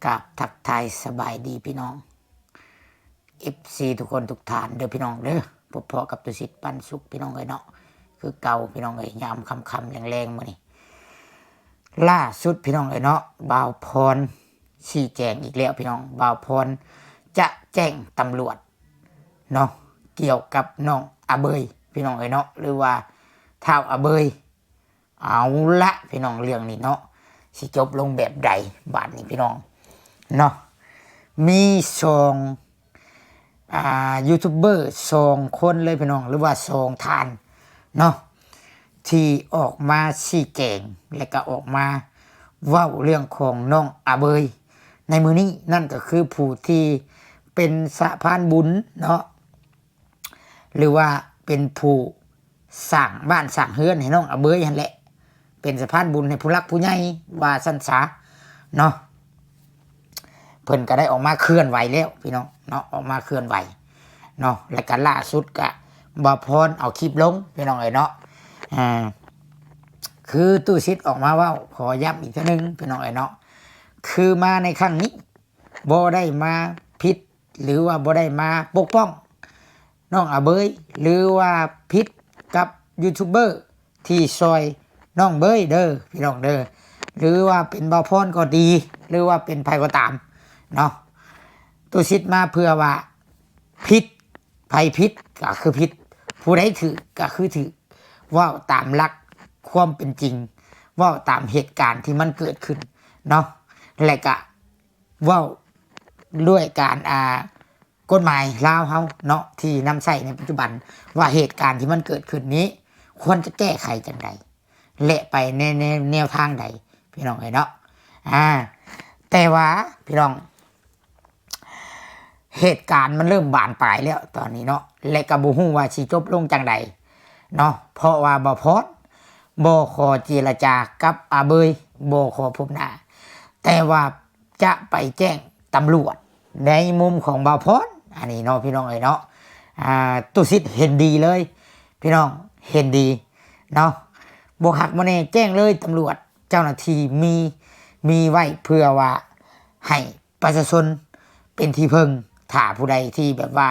ກາບທັກທາຍສະບາຍດີພີ່ນ້ອງ ເອັຟຊີ ທຸກຄົນທຸກທ່ານເດີພີ່ນ້ອງເດີ. ພົບພໍ້ກັບຕຸສິດ ປັນສຸກ ພີ່ນ້ອງເອີຍເນາະ ຄືເກົ່າພີ່ນ້ອງເອີຍ ຍາມຄ່ຳໆແລງໆມື້ນີ້. ລ່າສຸດພີ່ນ້ອງເອີຍເນາະ ບ່າວພອນຊີ້ແຈງອີກແລ້ວພີ່ນ້ອງ. ບ່າວພອນຈະແຈ້ງຕຳຫຼວດເນາະ ກ່ຽວກັບນ້ອງອາເບີຍພີ່ນ້ອງເອີຍເນາະ ຫຼືວ່າທ້າວອາເບີຍ. ເອົາລະພີ່ນ້ອງ ເລື່ອງນີ້ເນາະ ຊິຈົບລົງແບບໃດບາດນີ້ພີ່ນ້ອງເນາະ. ມີສອງ ອ່າ ຢູທູບເບີສອງຄົນເລີຍພີ່ນ້ອງ ຫຼືວ່າສອງທ່ານເນາະ ທີ່ອອກມາຊີ້ແຈງ ແລະກະອອກມາເວົ້າເລື່ອງຂອງນ້ອງອາເບີຍໃນມື້ນີ້. ນັ້ນກໍຄືຜູ້ທີ່ເປັນສະພານບຸນເນາະ ຫຼືວ່າເປັນຜູ້ສ້າງບ້ານສ້າງເຮືອນໃຫ້ນ້ອງອາເບີຍຫັ້ນແຫຼະ ເປັນສະພານບຸນໃຫ້ຜູ້ຫຼັກຜູ້ໃຫຍ່ວ່າຊັ້ນສາເນາະ. ເພິ່ນກໍໄດ້ອອກມາເຄື່ອນໄຫວແລ້ວພີ່ນ້ອງເນາະ ອອກມາເຄື່ອນໄຫວເນາະ. ແລະກະລ່າສຸດກະບ່າວພອນເອົາຄລິບລົງພີ່ນ້ອງເອີຍເນາະ ອ່າ ຄືຕຸສິດອອກມາເວົ້າ ຂໍຢ້ຳອີກເທື່ອໜຶ່ງພີ່ນ້ອງເອີຍເນາະ ຄືມາໃນຄັ້ງນີ້ບໍ່ໄດ້ມາຜິດ ຫຼືວ່າບໍ່ໄດ້ມາປົກປ້ອງນ້ອງອາເບີຍ ຫຼືວ່າຜິດກັບຢູທູບເບີທີ່ຊ່ອຍນ້ອງເບີຍເດີພີ່ນ້ອງເດີ ຫຼືວ່າເປັນບ່າວພອນກໍດີ ຫຼືວ່າເປັນໃຜກໍຕາມເນາະ. ຕຸສິດມາເພື່ອວ່າຜິດ ໃຜຜິດກໍຄືຜິດ ຜູ້ໃດຖືກກໍຄືຖືກ ເວົ້າຕາມຫຼັກຄວາມເປັນຈິງ ເວົ້າຕາມເຫດການທີ່ມັນເກີດຂຶ້ນເນາະ ແລະກະ ເວົ້າດ້ວຍການ ອ່າ ກົດໝາຍລາວເຮົາເນາະ ທີ່ນຳໃຊ້ໃນປັດຈຸບັນ ວ່າເຫດການທີ່ມັນເກີດຂຶ້ນນີ້ ຄວນຈະແກ້ໄຂຈັ່ງໃດ ແລະ ໄປໃນ ໃນແນວທາງໃດ ພີ່ນ້ອງເອີຍເນາະ. ອ່າ ແຕ່ວ່າພີ່ນ້ອງ ເຫດການມັນເລີ່ມບານປາຍແລ້ວຕອນນີ້ເນາະ ແລະ ກໍບໍ່ຮູ້ວ່າຊິຈົບລົງຈັ່ງໃດເນາະ ເພາະວ່າບ່າວພອນບໍ່ຂໍເຈລະຈາກັບອາເບີຍ ບໍ່ຂໍພົບໜ້າ ແຕ່ວ່າ ຈະໄປແຈ້ງຕຳຫຼວດໃນມຸມຂອງບ່າວພອນ ອັນນີ້ເນາະ ພີ່ນ້ອງເອີຍເນາະ. ອ່າ ຕຸສິດເຫັນດີເລີຍ ພີ່ນ້ອງ ເຫັນດີເນາະ ບໍ່ຄັກບໍ່ແນ່ ແຈ້ງເລີຍຕຳຫຼວດ. ເຈົ້າໜ້າທີ່ມີ ມີໄວ້ເພື່ອວ່າໃຫ້ປະຊາຊົນເປັນທີ່ເພິ່ງ ຖ້າຜູ້ໃດທີ່ແບບວ່າ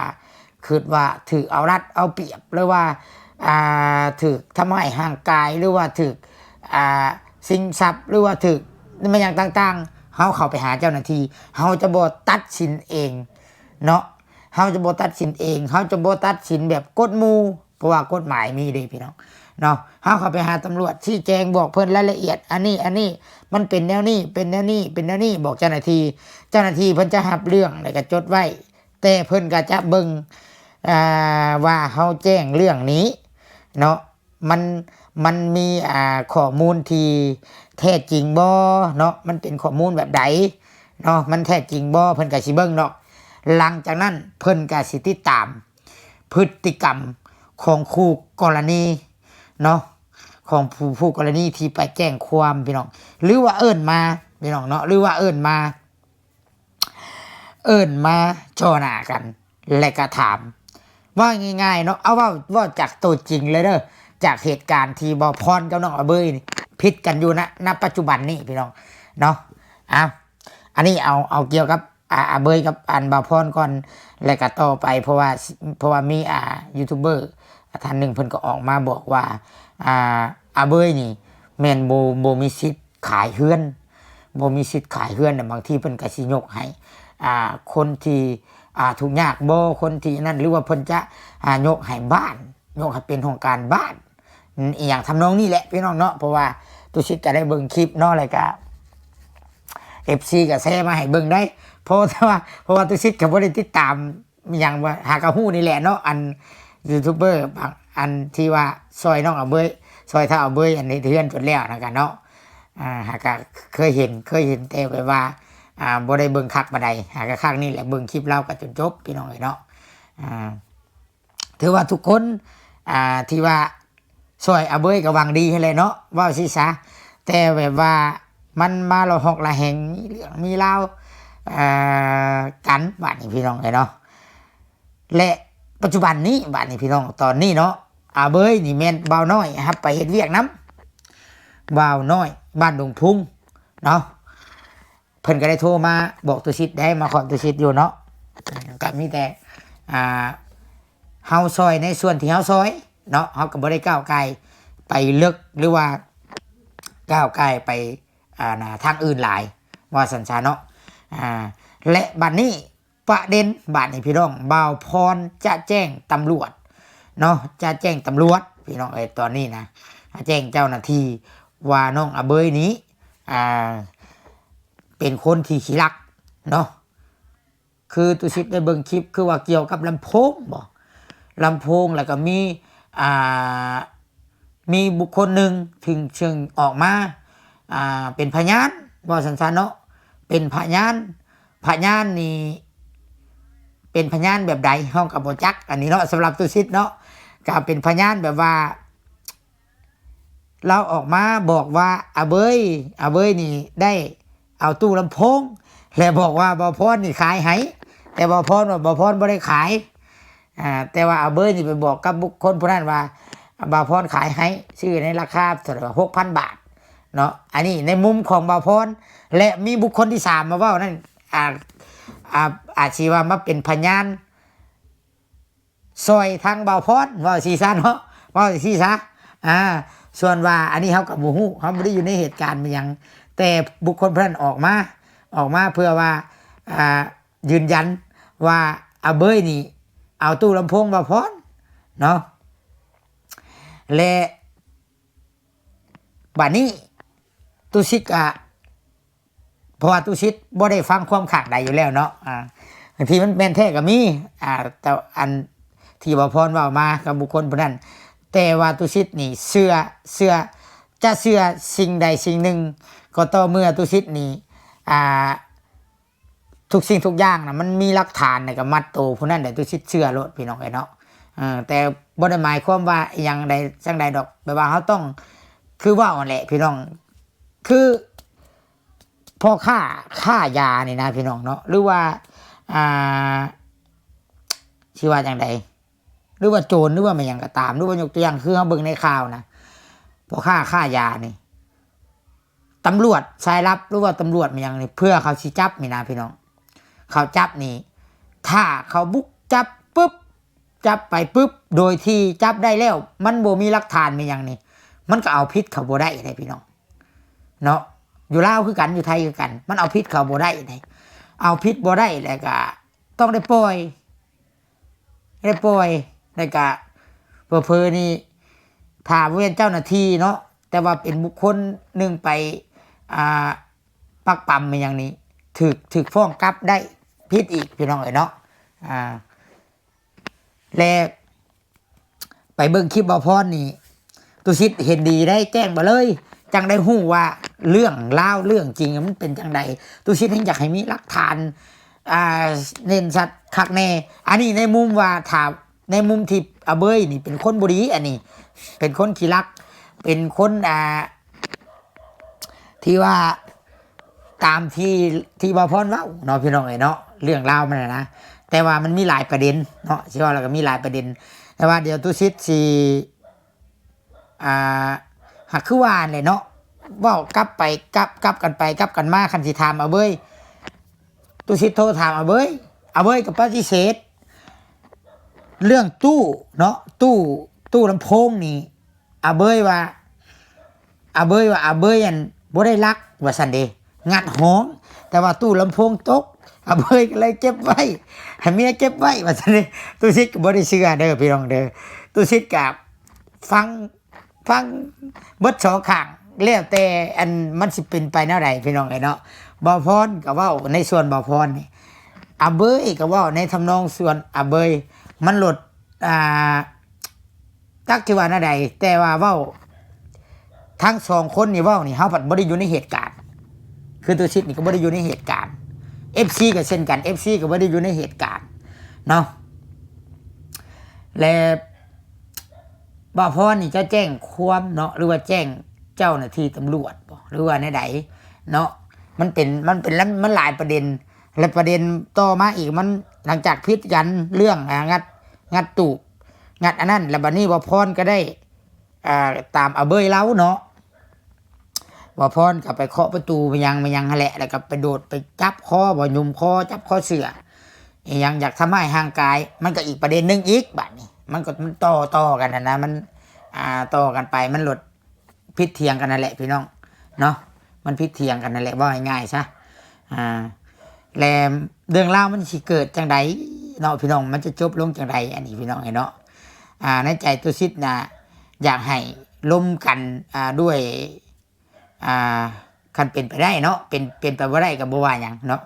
ຄິດວ່າຖືກເອົາລັດເອົາປຽບ ຫຼືວ່າ ອ່າ ຖືກທຳຮ້າຍຮ່າງກາຍ ຫຼືວ່າຖືກ ອ່າ ຊິງຊັບ ຫຼືວ່າຖືກແມ່ນຫຍັງຕ່າງໆ ເຮົາເຂົ້າໄປຫາເຈົ້າໜ້າທີ່ ເຮົາຈະບໍ່ຕັດສິນເອງເນາະ ເຮົາຈະບໍ່ຕັດສິນເອງ ເຮົາຈະບໍ່ຕັດສິນແບບກົດໝູ່ ເພາະວ່າກົດໝາຍມີເດ້ພີ່ນ້ອງເນາະ. ເຮົາເຂົ້າໄປຫາຕຳຫຼວດ ຊີ້ແຈງບອກເພິ່ນລາຍລະອຽດ ອັນນີ້ ອັນນີ້ ມັນເປັນແນວນີ້ ເປັນແນວນີ້ ເປັນແນວນີ້ ບອກເຈົ້າໜ້າທີ່ ເຈົ້າໜ້າທີ່ເພິ່ນຈະຮັບເລື່ອງ ແລ້ວກໍຈົດໄວ້ ແຕ່ເພິ່ນກໍຈະເບິ່ງ ອ່າ ວ່າເຮົາແຈ້ງເລື່ອງນີ້ເນາະ ມັນ ມັນມີ ອ່າ ຂໍ້ມູນທີ່ແທ້ຈິງບໍ່ເນາະ ມັນເປັນຂໍ້ມູນແບບໃດເນາະ ມັນແທ້ຈິງບໍ່ ເພິ່ນກໍຊິເບິ່ງດອກ. ຫຼັງຈາກນັ້ນເພິ່ນກໍຊິຕິດຕາມພຶດຕິກຳຂອງຄູ່ກໍລະນີເນາະ ຂອງຜູ້ ຄູ່ກໍລະນີທີ່ໄປແຈ້ງຄວາມ ພີ່ນ້ອງ ຫຼືວ່າເອີ້ນມາ ພີ່ນ້ອງເນາະ ຫຼືວ່າເອີ້ນມາ ເອີ້ນມາເຈາະໜ້າກັນ ແລະກະຖາມ ເວົ້າງ່າຍໆເນາະ ເອົາເວົ້າ ເວົ້າຈາກໂຕຈິງເລີຍເດີ ຈາກເຫດການທີ່ບ່າວພອນກັບນ້ອງອາເບີຍນີ້ຜິດກັນຢູ່ນະ ນະປັດຈຸບັນນີ້ ພີ່ນ້ອງເນາະ. ເອົາ ອັນນີ້ເອົາ ເອົາກ່ຽວກັບ ອາ ອາເບີຍກັບອັນບ່າວພອນກ່ອນ ແລະກະຕໍ່ໄປ ເພາະວ່າ ເພາະວ່າມີ ອ່າ ຢູທູບເບີທ່ານໜຶ່ງເພິ່ນກໍອອກມາບອກວ່າ ອ່າ ອາເບີຍນີ້ແມ່ນບໍ່ ບໍ່ມີສິດ ຂາຍເຮືອນ ບໍ່ມີສິດຂາຍເຮືອນນະ ບາງທີເພິ່ນກໍຊິຍົກໃຫ້ ອ່າ ຄົນທີ່ ອ່າ ທຸກຍາກບໍ ຄົນທີ່ນັ້ນ ຫຼືວ່າເພິ່ນຈະ ອ່າ ຍົກໃຫ້ບ້ານ ຍົກໃຫ້ເປັນຫ້ອງການບ້ານ ອີ່ຫຍັງທຳນອງນີ້ແຫຼະ ພີ່ນ້ອງເນາະ. ເພາະວ່າຕຸສິດກໍໄດ້ເບິ່ງຄລິບເນາະ ແລ້ວກໍ ເອັຟຊີ ກໍແຊມາໃຫ້ເບິ່ງໄດ້ ເພາະວ່າ ເພາະວ່າຕຸສິດກໍບໍ່ໄດ້ຕິດຕາມ ຫຍັງວ່າ ຫາກໍຮູ້ນີ້ແຫຼະເນາະ ອັນຢູທູບເບີບາງອັນທີ່ວ່າຊ່ອຍນ້ອງອາເບີຍ ຊ່ອຍທ້າວອາເບີຍ ອັນເຮັດເຮືອນຈົນແລ້ວນັ້ນກະເນາະ ອ່າ ຫາກໍເຄີຍເຫັນ ເຄີຍເຫັນແຕ່ແບບວ່າ ອ່າ ບໍ່ໄດ້ເບິ່ງຄັກປານໃດ ຫາກໍຄັ້ງນີ້ແຫຼະ ເບິ່ງຄລິບລາວກໍຈົນຈົບ ພີ່ນ້ອງເອີຍເນາະ. ອ່າ ຖືວ່າທຸກຄົນ ອ່າ ທີ່ວ່າ ຊ່ອຍອາເບີຍກໍຫວັງດີຫັ້ນແຫຼະເນາະ ເວົ້າຊີ້ຊະ ແຕ່ແບບວ່າມັນມາລະຫອກລະແຫງ ມີເລື່ອງມີລາວ ເອີ ກັນ ບາດນີ້ພີ່ນ້ອງເອີຍເນາະ. ແລະປັດຈຸບັນນີ້ ບາດນີ້ພີ່ນ້ອງ ຕອນນີ້ເນາະ ອາເບີຍນີ້ແມ່ນບ່າວນ້ອຍຮັບໄປເຮັດວຽກນຳ ບ່າວນ້ອຍບ້ານດົງພຸງເນາະ. ເພິ່ນກໍໄດ້ໂທມາບອກຕຸສິດໄດ້ ມາຂໍຕຸສິດຢູ່ເນາະ ກໍມີແຕ່ ອ່າ ເຮົາຊ່ອຍໃນສ່ວນທີ່ເຮົາຊ່ອຍເນາະ ເຮົາກໍບໍ່ໄດ້ກ້າວກ່າຍໄປເລິກ ຫຼືວ່າກ້າວກ່າຍໄປ ອ່າ ນະ ທາງອື່ນຫຼາຍ ວ່າຊັ້ນຊະເນາະ ອ່າ ແລະ ບັດນີ້ ປະເດັນບາດນີ້ພີ່ນ້ອງ ບ່າວພອນຈະແຈ້ງຕຳຫຼວດເນາະ ຈະແຈ້ງຕຳຫຼວດພີ່ນ້ອງເອີຍ ຕອນນີ້ນະ ແຈ້ງເຈົ້າໜ້າທີ່ວ່ານ້ອງອາເບີຍນີ້ ອ່າ ເປັນຄົນທີ່ຂີ້ລັກເນາະ ຄືຕຸສິດໄດ້ເບິ່ງຄລິບ ຄືວ່າກ່ຽວກັບລຳໂພງບໍ ລຳໂພງ ແລ້ວກໍມີ ອ່າ ມີບຸກຄົນໜຶ່ງ ເຊິ່ງ ເຊິ່ງອອກມາ ອ່າ ເປັນພະຍານ ເວົ້າສັ້ນໆເນາະ ເປັນພະຍານ ພະຍານນີ້ເປັນພະຍານແບບໃດ ເຮົາກໍບໍ່ຈັກອັນນີ້ເນາະ ສຳລັບຕຸສິດເນາະ ກໍເປັນພະຍານແບບວ່າ ລາວອອກມາບອກວ່າ ອາເບີຍ ອາເບີຍນີ້ໄດ້ເອົາຕູ້ລຳໂພງ ແລະ ບອກວ່າບ່າວພອນນີ້ຂາຍໃຫ້ ແຕ່ບ່າວພອນວ່າບ່າວພອນບໍ່ໄດ້ຂາຍ ອ່າ ແຕ່ວ່າອາເບີຍນີ້ໄປບອກກັບບຸກຄົນຜູ້ນັ້ນວ່າ ບ່າວພອນຂາຍໃຫ້ ຊື້ໃນລາຄາເທົ່າໃດ ຫົກພັນບາດເນາະ ອັນນີ້ໃນມຸມຂອງບ່າວພອນ ແລະ ມີບຸກຄົນທີສາມມາເວົ້ານັ້ນ ອາ ອາ ອາດຊິວ່າມາເປັນພະຍານຊ່ອຍທາງບ່າວພອນ ເວົ້າຊີ້ຊະເນາະ ເວົ້າຊີ້ຊະ ອ່າ ສ່ວນວ່າອັນນີ້ເຮົາກໍບໍ່ຮູ້ ເຮົາບໍ່ໄດ້ຢູ່ໃນເຫດການແມ່ນຫຍັງ ແຕ່ບຸກຄົນຜູ້ນັ້ນອອກມາ ອອກມາເພື່ອວ່າ ອ່າ ຢືນຢັນວ່າອາເບີຍນີ້ເອົາຕູ້ລຳໂພງບ່າວພອນເນາະ ແລະ ບາດນີ້ຕຸສິດກະ ເພາະວ່າຕຸສິດບໍ່ໄດ້ຟັງຄວາມຂ້າງໃດຢູ່ແລ້ວເນາະ ອ່າ ບາງທີມັນແມ່ນແທ້ກໍມີ ອ່າ ແຕ່ອັນທີ່ບ່າວພອນເວົ້າມາກັບບຸກຄົນຜູ້ນັ້ນ ແຕ່ວ່າຕຸສິດນີ້ເຊື່ອ ເຊື່ອ ຈະເຊື່ອສິ່ງໃດສິ່ງໜຶ່ງ ກໍຕໍ່ເມື່ອຕຸສິດນີ້ ອ່າ ທຸກສິ່ງທຸກຢ່າງນະ ມັນມີຫຼັກຖານ ແລ້ວກໍມັດໂຕຜູ້ນັ້ນແຫຼະ ຕຸສິດເຊື່ອໂລດພີ່ນ້ອງເອີຍເນາະ ເອີ ແຕ່ບໍ່ໄດ້ໝາຍຄວາມວ່າອີ່ຫຍັງໃດຈັ່ງໃດດອກ ແບບວ່າເຮົາຕ້ອງ ຄືເວົ້າຫັ້ນແຫຼະພີ່ນ້ອງ ຄືພໍ່ຄ້າຄ້າຢານີ້ນະພີ່ນ້ອງເນາະ ຫຼືວ່າ ອ່າ ຊິວ່າຈັ່ງໃດ ຫຼືວ່າໂຈນ ຫຼືວ່າແມ່ນຫຍັງກໍຕາມ ຫຼືວ່າຍົກຕົວຢ່າງຄືເຮົາເບິ່ງໃນຂ່າວນະ ພໍ່ຄ້າຄ້າຢານີ້ ຕຳຫຼວດສາຍລັບ ຫຼືວ່າຕຳຫຼວດແມ່ນຫຍັງນີ້ ເພື່ອເຂົາຊິຈັບນີ້ນະພີ່ນ້ອງ ເຂົາຈັບນີ້ ຖ້າເຂົາບຸກຈັບປຶບ ຈັບໄປປຶບ ໂດຍທີ່ຈັບໄດ້ແລ້ວ ມັນບໍ່ມີຫຼັກຖານແມ່ນຫຍັງນີ້ ມັນກໍເອົາຜິດເຂົາບໍ່ໄດ້ເດ້ພີ່ນ້ອງເນາະ ຢູ່ລາວຄືກັນ ຢູ່ໄທຄືກັນ ມັນເອົາຜິດເຂົາບໍ່ໄດ້ເດ້ ເອົາຜິດບໍ່ໄດ້ ແລ້ວກໍຕ້ອງໄດ້ປ່ອຍ ໄດ້ປ່ອຍ ແລ້ວກະເຜີໆນີ້ ຖ້າບໍ່ແມ່ນເຈົ້າໜ້າທີ່ເນາະ ແຕ່ວ່າເປັນບຸກຄົນໜຶ່ງໄປ ອ່າ ປັກປຳອີ່ຫຍັງນີ້ ຖືກ ຖືກຟ້ອງກັບໄດ້ຜິດອີກ ພີ່ນ້ອງເອີຍເນາະ ອ່າ ແລະ ໄປເບິ່ງຄລິບບ່າວພອນນີ້ ຕຸສິດເຫັນດີໄດ້ ແຈ້ງມາເລີຍ ຈັ່ງໄດ້ຮູ້ວ່າເລື່ອງລາວເລື່ອງຈິງມັນເປັນຈັ່ງໃດ ຕຸສິດແຮ່ງຢາກໃຫ້ມີຫຼັກຖານ ອ່າ ເນັ້ນຊັດຄັກແນ່ ອັນນີ້ໃນມຸມວ່າ ຖ້າໃນມຸມທີ່ອາເບີຍນີ້ເປັນຄົນບໍ່ດີ ອັນນີ້ເປັນຄົນຂີ້ລັກ ເປັນຄົນ ອ່າ ທີ່ວ່າຕາມທີ່ ທີ່ບ່າວພອນເວົ້າເນາະ ພີ່ນ້ອງເອີຍເນາະ ເລື່ອງລາວມັນນະ ແຕ່ວ່າມັນມີຫຼາຍປະເດັນເນາະ ຊິເວົ້າແລ້ວກໍມີຫຼາຍປະເດັນ ແຕ່ວ່າດຽວຕຸສິດຊິ ອ່າ ຫາກຄືວ່າຫັ້ນແຫຼະເນາະ ເວົ້າກັບໄປກັບ ກັບກັນໄປກັບກັນມາ ຄັນຊິຖາມອາເບີຍ ຕຸສິດໂທຖາມອາເບີຍ ອາເບີຍກໍປະຕິເສດ ເລື່ອງຕູ້ເນາະ ຕູ້ ຕູ້ລຳໂພງນີ້ ອາເບີຍວ່າ ອາເບີຍວ່າ ອາເບີຍ ອັນ ບໍ່ໄດ້ລັກວ່າຊັ້ນເດ ງັດຫ້ອງ ແຕ່ວ່າຕູ້ລຳໂພງຕົກ ອາເບີຍກໍເລີຍເກັບໄວ້ ໃຫ້ເມຍເກັບໄວ້ວ່າຊັ້ນເດ ຕຸສິດກໍບໍ່ໄດ້ເຊື່ອເດີພີ່ນ້ອງເດີ ຕຸສິດກໍຟັງ ຟັງເບິດສອງຂ້າງ ແລ້ວແຕ່ອັນມັນຊິເປັນໄປແນວໃດພີ່ນ້ອງເອີຍເນາະ ບ່າວພອນກໍເວົ້າໃນສ່ວນບ່າວພອນນີ້ ອາເບີຍກໍເວົ້າໃນທຳນອງສ່ວນອາເບີຍ ມັນໂລດ ອ່າ ຈັກຊິວ່າແນວໃດ ແຕ່ວ່າເວົ້າ ທັງສອງຄົນນີ້ເວົ້ານີ້ ເຮົາພັດບໍ່ໄດ້ຢູ່ໃນເຫດການ ຄືຕຸສິດນີ້ກໍບໍ່ໄດ້ຢູ່ໃນເຫດການ ເອັຟຊີກໍເຊັ່ນກັນ ເອັຟຊີກໍບໍ່ໄດ້ຢູ່ໃນເຫດການເນາະ ແລະ ບ່າວພອນນີ້ຈະແຈ້ງຄວາມເນາະ ຫຼືວ່າແຈ້ງເຈົ້າໜ້າທີ່ຕຳຫຼວດບໍ ຫຼືວ່າແນວໃດເນາະ ມັນເປັນ ມັນເປັນ ມັນຫຼາຍປະເດັນ ແລະ ປະເດັນຕໍ່ມາອີກ ມັນ ຫຼັງຈາກຜິດກັນເລື່ອງ ອ່າ ງັດ ງັດຕູ້ ງັດອັນນັ້ນ ແລ້ວບັດນີ້ບ່າວພອນກໍໄດ້ ອ່າ ຕາມອາເບີຍລາວເນາະ ບ່າວພອນກໍໄປເຄາະປະຕູ ໄປຫຍັງ ໄປຫຍັງຫັ້ນແຫຼະ ແລ້ວກໍໄປໂດດ ໄປຈັບຄໍ ບໍ່ ຫຍຸມຄໍ ຈັບຄໍເສື້ອ ອີຫຍັງ ຢາກທຳຮ້າຍຮ່າງກາຍ ມັນກໍອີກປະເດັນໜຶ່ງອີກ ບາດນີ້ ມັນກໍ ມັນຕໍ່ ຕໍ່ກັນຫັ້ນນະ ມັນ ອ່າ ຕໍ່ກັນໄປ ມັນໂລດ ຜິດຖຽງກັນນັ້ນແຫຼະພີ່ນ້ອງເນາະ ມັນຜິດຖຽງກັນນັ້ນແຫຼະ ເວົ້າງ່າຍໆຊະ ອ່າ ແລະ ເລື່ອງລາວມັນຊິເກີດຈັ່ງໃດເນາະພີ່ນ້ອງ ມັນຈະຈົບລົງຈັ່ງໃດ ອັນນີ້ພີ່ນ້ອງເອີຍເນາະ ອ່າ ໃນໃຈຕຸສິດນະ ຢາກໃຫ້ລົມກັນ ອ່າ ດ້ວຍ ອ່າ ຄັນເປັນໄປໄດ້ເນາະ ເປັນ ເປັນໄປບໍ່ໄດ້ກໍບໍ່ວ່າຫຍັງເນາະ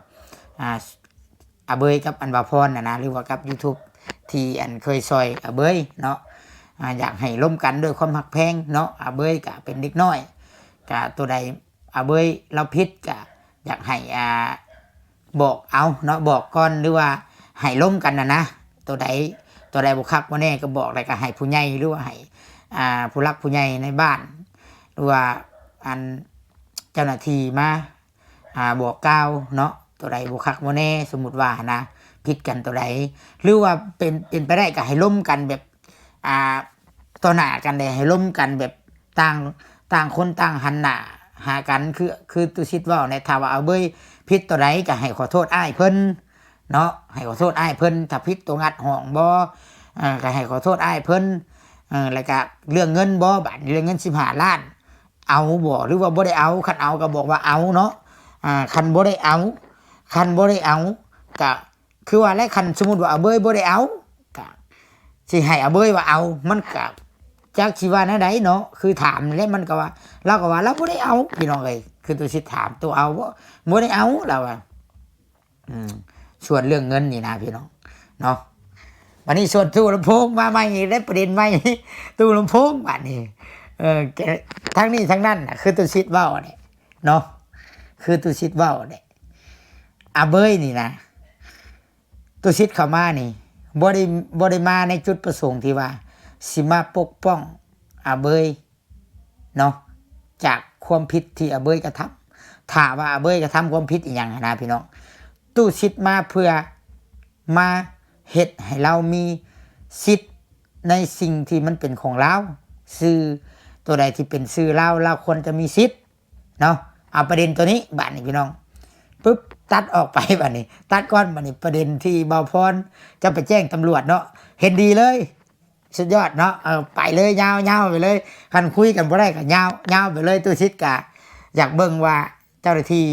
ອ່າ ອາເບີຍກັບອັນບ່າວພອນນະນະ ຫຼືວ່າກັບ YouTube ທີ່ອັນເຄີຍຊ່ອຍອາເບີຍເນາະ ອ່າ ຢາກໃຫ້ລົມກັນດ້ວຍຄວາມຮັກແພງເນາະ ອາເບີຍກະເປັນເດັກນ້ອຍ ກະໂຕໃດອາເບີຍລາວຜິດກະຢາກໃຫ້ ອ່າ ບອກເອົາເນາະ ບອກກ່ອນ ຫຼືວ່າໃຫ້ລົມກັນນະນະ ໂຕໃດ ໂຕໃດບໍ່ຄັກບໍ່ແນ່ກໍບອກ ແລ້ວກໍໃຫ້ຜູ້ໃຫຍ່ ຫຼືວ່າໃຫ້ ອ່າ ຜູ້ຫຼັກຜູ້ໃຫຍ່ໃນບ້ານ ຫຼືວ່າອັນເຈົ້າໜ້າທີ່ມາ ອ່າ ບອກກ່າວເນາະ ໂຕໃດບໍ່ຄັກບໍ່ແນ່ ສົມມຸດວ່ານະ ຜິດກັນໂຕໃດ ຫຼືວ່າເປັນ ເປັນໄປໄດ້ກໍໃຫ້ລົມກັນແບບ ອ່າ ຕໍ່ໜ້າກັນເດ້ ໃຫ້ລົມກັນແບບຕ່າງ ຕ່າງຄົນຕ່າງຫັນໜ້າຫາກັນ ຄື ຄືຕຸສິດເວົ້າແຫຼະ ຖ້າວ່າອາເບີຍຜິດໂຕໃດກໍໃຫ້ຂໍໂທດອ້າຍເພິ່ນເນາະ ໃຫ້ຂໍໂທດອ້າຍເພິ່ນ ຖ້າຜິດໂຕງັດຫ້ອງບໍ່ ເອີ ກໍໃຫ້ຂໍໂທດອ້າຍເພິ່ນ ເອີ ແລ້ວກໍເລື່ອງເງິນບໍ່ ບາດນີ້ເລື່ອງເງິນສິບຫ້າລ້ານ ເອົາບໍ່ ຫຼືວ່າບໍ່ໄດ້ເອົາ ຄັນເອົາກໍບອກວ່າເອົາເນາະ ອ່າ ຄັນບໍ່ໄດ້ເອົາ ຄັນບໍ່ໄດ້ເອົາ ກະຄືວ່າແຫຼະ ຄັນສົມມຸດວ່າອາເບີຍບໍ່ໄດ້ເອົາ ກະຊິໃຫ້ອາເບີຍວ່າເອົາ ມັນກະຈັກຊິວ່າແນວໃດເນາະ ຄືຖາມແຫຼະ ມັນກໍວ່າ ລາວກໍວ່າລາວບໍ່ໄດ້ເອົາ ພີ່ນ້ອງເອີຍ ຄືຕຸສິດຖາມ ໂຕເອົາບໍ່ ບໍ່ໄດ້ເອົາ ລາວວ່າ ອືມ ສ່ວນເລື່ອງເງິນນີ້ນະພີ່ນ້ອງເນາະ ບາດນີ້ສ່ວນຕູ້ລຳໂພງມາໃໝ່ອີກ ໄດ້ປະເດັນໃໝ່ ຕູ້ລຳໂພງບາດນີ້ ເອີ ແກ ທັງນີ້ທັງນັ້ນນະ ຄືຕຸສິດເວົ້າແຫຼະເນາະ ຄືຕຸສິດເວົ້າແຫຼະ ອາເບີຍນີ້ນະ ຕຸສິດເຂົ້າມານີ້ ບໍ່ໄດ້ ບໍ່ໄດ້ມາໃນຈຸດປະສົງທີ່ວ່າຊິມາປົກປ້ອງອາເບີຍ ເນາະ ຈາກຄວາມຜິດທີ່ອາເບີຍກະທຳ ຖ້າວ່າອາເບີຍກະທຳຄວາມຜິດອີ່ຫຍັງຫັ້ນນະພີ່ນ້ອງ ຕຸສິດມາເພື່ອມາເຮັດໃຫ້ລາວມີສິດໃນສິ່ງທີ່ມັນເປັນຂອງລາວ ຊື່ໂຕໃດທີ່ເປັນຊື່ລາວ ລາວຄວນຈະມີສິດເນາະ ເອົາປະເດັນໂຕນີ້ບາດນີ້ພີ່ນ້ອງ ປຶບ ຕັດອອກໄປບາດນີ້ ຕັດກ່ອນບາດນີ້ ປະເດັນທີ່ບ່າວພອນຈະໄປແຈ້ງຕຳຫຼວດເນາະ ເຫັນດີເລີຍ ສຸດຍອດເນາະ ເອີ ໄປເລີຍ ຍາວ ຍາວໄປເລີຍ ຄັນຄຸຍກັນບໍ່ໄດ້ກໍຍາວ ຍາວໄປເລີຍ ຕຸສິດກະຢາກເບິ່ງວ່າເຈົ້າໜ້າທີ່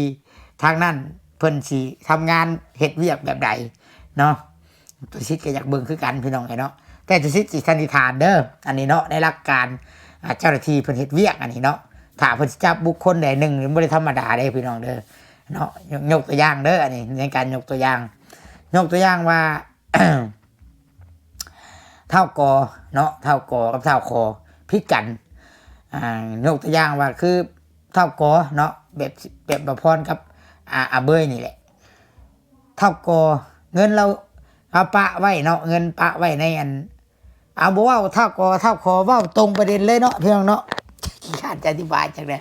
ທາງນັ້ນເພິ່ນຊິທຳງານເຮັດວຽກແບບໃດເນາະ ຕຸສິດກໍຢາກເບິ່ງຄືກັນພີ່ນ້ອງເອີຍເນາະ ແຕ່ຕຸສິດຊິສັນນິຖານເດີ ອັນນີ້ເນາະ ໃນຫຼັກການ ອ່າ ເຈົ້າໜ້າທີ່ເພິ່ນເຮັດວຽກອັນນີ້ເນາະ ຖ້າເພິ່ນຊິຈັບບຸກຄົນໃດໜຶ່ງ ບໍ່ໄດ້ທຳມະດາເດ້ພີ່ນ້ອງເດີເນາະ ຍົກ ຍົກຕົວຢ່າງເດີ ອັນນີ້ໃນການຍົກຕົວຢ່າງ ຍົກຕົວຢ່າງວ່າ ທ້າວກໍເນາະ ທ້າວກໍກັບທ້າວຂໍຜິດກັນ ອ່າ ຍົກຕົວຢ່າງວ່າຄືທ້າວກໍເນາະ ແບບ ແບບບ່າວພອນກັບ ອາ ອາເບີຍນີ້ແຫຼະ ທ້າວກໍເງິນລາວ ລາວປະໄວ້ເນາະ ເງິນປະໄວ້ໃນອັນ ເອົາ ບໍ່ເວົ້າທ້າວກໍ ທ້າວຂໍ ເວົ້າຕົງປະເດັນເລີຍເນາະ ພີ່ນ້ອງເນາະ ຂີ້ຄ້ານຈະອະທິບາຍຈັກແດ່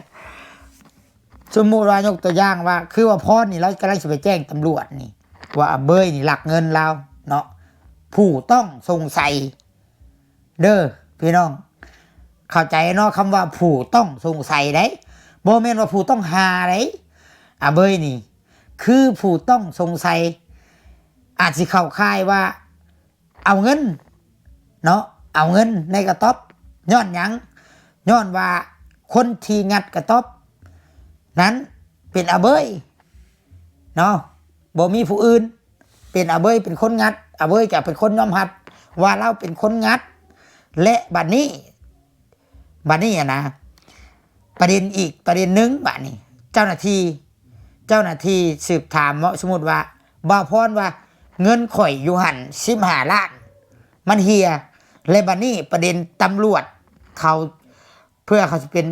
ສົມມຸດວ່າຍົກຕົວຢ່າງວ່າ ຄືວ່າພອນນີ້ລາວກຳລັງຊິໄປແຈ້ງຕຳຫຼວດນີ້ ວ່າອາເບີຍນີ້ລັກເງິນລາວເນາະ ຜູ້ຕ້ອງສົງໄສເດີພີ່ນ້ອງ ເຂົ້າໃຈເນາະ ຄຳວ່າຜູ້ຕ້ອງສົງໄສເດ້ ບໍ່ແມ່ນວ່າຜູ້ຕ້ອງຫາເດ້ ອາເບີຍນີ້ຄືຜູ້ຕ້ອງສົງໄສ ອາດຊິເຂົ້າຂ່າຍວ່າ ເອົາເງິນເນາະ ເອົາເງິນໃນກະຕ໊ອບ ຍ້ອນຫຍັງ? ຍ້ອນວ່າຄົນທີ່ງັດກະຕ໊ອບນັ້ນເປັນອາເບີຍເນາະ ບໍ່ມີຜູ້ອື່ນ ເປັນອາເບີຍເປັນຄົນງັດ ອາເບີຍກະເປັນຄົນຍອມຮັບວ່າລາວເປັນຄົນງັດ ແລະ ບັດນີ້ ບັດນີ້ຫັ້ນນະ ປະເດັນອີກປະເດັນໜຶ່ງ ບາດນີ້ເຈົ້າໜ້າທີ່ ເຈົ້າໜ້າທີ່ສືບຖາມເນາະ ສົມມຸດວ່າບ່າວພອນວ່າ ເງິນຂ້ອຍຢູ່ຫັ້ນສິບຫ້າລ້ານ ມັນເຫ່ຍ ແລະ ບັດນີ້ປະເດັນຕຳຫຼວດເຂົາ ເພື່ອເຂົາຊິເປັນ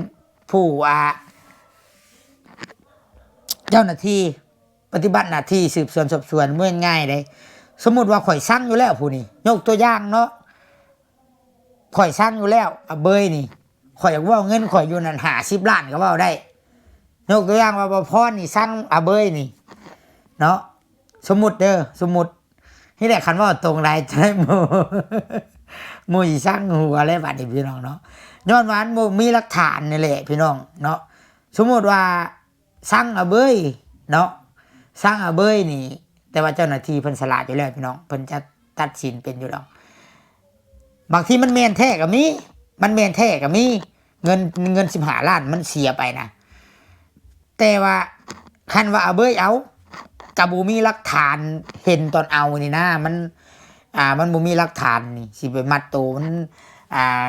ຜູ້ ອ່າ ເຈົ້າໜ້າທີ່ປະຕິບັດໜ້າທີ່ສືບສວນສອບສວນ ບໍ່ແມ່ນງ່າຍເດ້ ສົມມຸດວ່າຂ້ອຍສັ່ງຢູ່ແລ້ວຜູ້ນີ້ ຍົກຕົວຢ່າງເນາະ ຂ້ອຍສັ່ງຢູ່ແລ້ວ ອາເບີຍນີ້ ຂ້ອຍຢາກເວົ້າເງິນຂ້ອຍຢູ່ນັ້ນຫ້າສິບລ້ານກໍເວົ້າໄດ້ ຍົກຕົວຢ່າງວ່າບ່າວພອນນີ້ສັ່ງອາເບີຍນີ້ເນາະ ສົມມຸດເດີ ສົມມຸດ ນີ້ແຫຼະ ຄັນເວົ້າຕົງຫຼາຍຈະໄດ້ໝູ່ ໝູ່ຊິຊັງຫົວແລ້ວບາດນີ້ພີ່ນ້ອງເນາະ ຍ້ອນວ່າມັນບໍ່ມີຫຼັກຖານນີ້ແຫຼະພີ່ນ້ອງເນາະ ສົມມຸດວ່າ ສັ່ງອາເບີຍເນາະ ສັ່ງອາເບີຍນີ້ ແຕ່ວ່າເຈົ້າໜ້າທີ່ເພິ່ນສະຫຼາດຢູ່ແລ້ວພີ່ນ້ອງ ເພິ່ນຈະຕັດສິນເປັນຢູ່ດອກ. ບາງທີມັນແມ່ນແທ້ກໍມີ ມັນແມ່ນແທ້ກໍມີ ເງິນ ເງິນສິບຫ້າລ້ານມັນເສຍໄປນະ ແຕ່ວ່າຄັນວ່າອາເບີຍເອົາ ກໍບໍ່ມີຫຼັກຖານເຫັນຕອນເອົານີ້ນະ ມັນ ອ່າ ມັນບໍ່ມີຫຼັກຖານນີ້ ຊິໄປມັດໂຕມັນ ອ່າ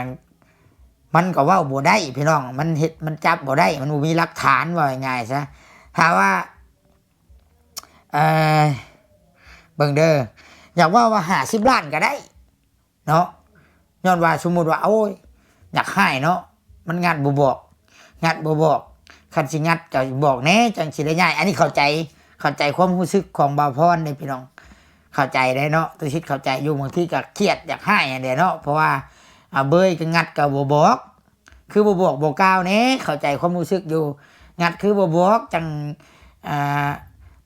ມັນກໍເວົ້າບໍ່ໄດ້ພີ່ນ້ອງ ມັນເຮັດ ມັນຈັບບໍ່ໄດ້ ມັນບໍ່ມີຫຼັກຖານ ເວົ້າງ່າຍໆຊະ. ຖ້າວ່າ ເອີ ເບິ່ງເດີ ຢາກເວົ້າວ່າຫ້າສິບລ້ານກໍໄດ້ເນາະ ຍ້ອນວ່າສົມມຸດວ່າ ໂອ້ຍ ຢາກຮ້າຍເນາະ ມັນງັດບໍ່ບອກ ງັດບໍ່ບອກ ຄັນຊິງັດກໍບອກແດ່ ຈັ່ງຊິໄດ້ຍ້າຍ. ອັນນີ້ເຂົ້າໃຈ ເຂົ້າໃຈຄວາມຮູ້ສຶກຂອງບ່າວພອນເດ້ພີ່ນ້ອງ ເຂົ້າໃຈໄດ້ເນາະ ຕຸສິດເຂົ້າໃຈຢູ່ ບາງທີກໍຄຽດຢາກຮ້າຍຫັ້ນແຫຼະເນາະ ເພາະວ່າ ອາເບີຍກໍງັດກໍບໍ່ບອກ ຄືບໍ່ບອກບໍ່ກ່າວແດ່ ເຂົ້າໃຈຄວາມຮູ້ສຶກຢູ່ ງັດຄືບໍ່ບອກ ຈັ່ງ ອ່າ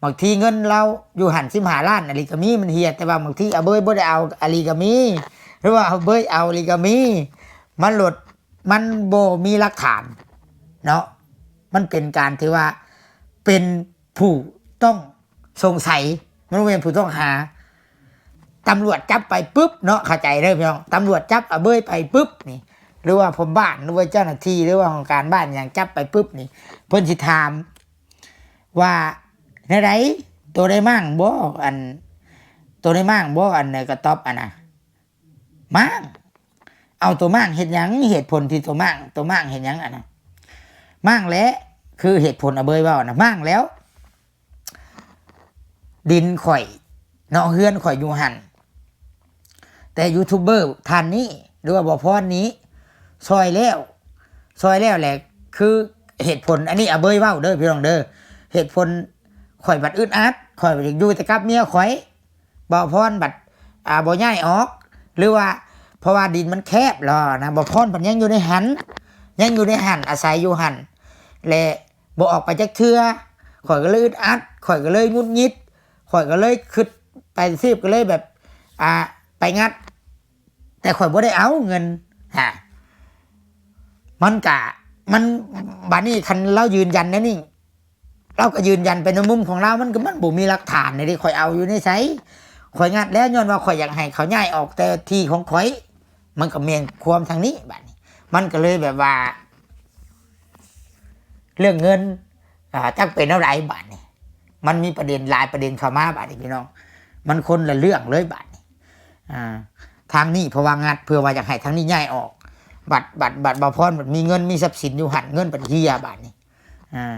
ບາງທີເງິນລາວຢູ່ຫັ້ນສິບຫ້າລ້ານອີ່ຫຼີກໍມີ ມັນເຮຍ ແຕ່ວ່າບາງທີອາເບີຍບໍ່ໄດ້ເອົາອີ່ຫຼີກໍມີ ຫຼືວ່າອາເບີຍເອົາອີ່ຫຼີກໍມີ ມັນໂລດ ມັນບໍ່ມີຫຼັກຖານເນາະ ມັນເປັນການທີ່ວ່າເປັນ ຜູ້ຕ້ອງສົງໄສ ມັນບໍ່ແມ່ນຜູ້ຕ້ອງຫາ ຕຳຫຼວດຈັບໄປປຶບເນາະ ເຂົ້າໃຈເດີພີ່ນ້ອງ ຕຳຫຼວດຈັບອາເບີຍໄປປຶບນີ້ ຫຼືວ່າພໍ່ບ້ານ ຫຼືວ່າເຈົ້າໜ້າທີ່ ຫຼືວ່າຫ້ອງການບ້ານຫຍັງຈັບໄປປຶບນີ້ ເພິ່ນຊິຖາມວ່າ ແນວໃດ ໂຕໄດ້ມ້າງບໍ່ ອັນ ໂຕໄດ້ມ້າງບໍ່ ອັນ ກະຕ໊ອບ ອັນນະ ມ້າງ ເອົາໂຕມ້າງເຮັດຫຍັງ ເຫດຜົນທີ່ໂຕມ້າງ ໂຕມ້າງເຮັດຫຍັງ ອັນນະ ມ້າງແຫຼະ ຄືເຫດຜົນອາເບີຍເວົ້ານະ ມ້າງແລ້ວ ດິນຂ້ອຍເນາະ ເຮືອນຂ້ອຍຢູ່ຫັ້ນ ແຕ່ຢູທູບເບີທ່ານນີ້ ຫຼືວ່າບ່າວພອນນີ້ ຊ່ອຍແລ້ວ ຊ່ອຍແລ້ວແຫຼະ ຄືເຫດຜົນ ອັນນີ້ອາເບີຍເວົ້າເດີພີ່ນ້ອງເດີ ເຫດຜົນ ຂ້ອຍບັດອຶດອັດ ຂ້ອຍບັດຢາກຢູ່ແຕ່ກັບເມຍຂ້ອຍ ບ່າວພອນບັດ ອ່າ ບໍ່ຍ້າຍອອກ ຫຼືວ່າ ເພາະວ່າດິນມັນແຄບລະນະ ບ່າວພອນພັດຍັງຢູ່ໃນຫັ້ນ ຍັງຢູ່ໃນຫັ້ນ ອາໄສຢູ່ຫັ້ນ ແລະ ບໍ່ອອກໄປຈັກເທື່ອ ຂ້ອຍກໍເລີຍອຶດອັດ ຂ້ອຍກໍເລີຍຫງຸດຫງິດ ຂ້ອຍກໍເລີຍຄິດໄປຊີ້ ກໍເລີຍແບບ ອ່າ ໄປງັດ ແຕ່ຂ້ອຍບໍ່ໄດ້ເອົາເງິນ ຫາ ມັນກະ ມັນ ບາດນີ້ຄັນລາວຢືນຢັນແນວນີ້ ລາວກໍຢືນຢັນໄປໃນມຸມຂອງລາວ ມັນກໍ ມັນບໍ່ມີຫຼັກຖານເດ້ ຂ້ອຍເອົາຢູ່ໃນໃສ ຂ້ອຍງັດແລ້ວ ຍ້ອນວ່າຂ້ອຍຢາກໃຫ້ເຂົາຍ້າຍອອກແຕ່ທີ່ຂອງຂ້ອຍ ມັນກໍແມ່ນຄວາມທາງນີ້ ບາດນີ້ ມັນກໍເລີຍແບບວ່າ ເລື່ອງເງິນ ອ່າ ຈັກເປັນແນວໃດບາດນີ້ ມັນມີປະເດັນຫຼາຍປະເດັນເຂົ້າມາບາດນີ້ພີ່ນ້ອງ ມັນຄົນລະເລື່ອງເລີຍບາດນີ້ ອ່າ ທາງນີ້ເພາະວ່າງັດ ເພື່ອວ່າຢາກໃຫ້ທາງນີ້ຍ້າຍອອກ ບັດ ບັດ ບັດບ່າວພອນບັດມີເງິນມີຊັບສິນຢູ່ຫັ້ນ ເງິນບັດເຮຍບາດນີ້ ອ່າ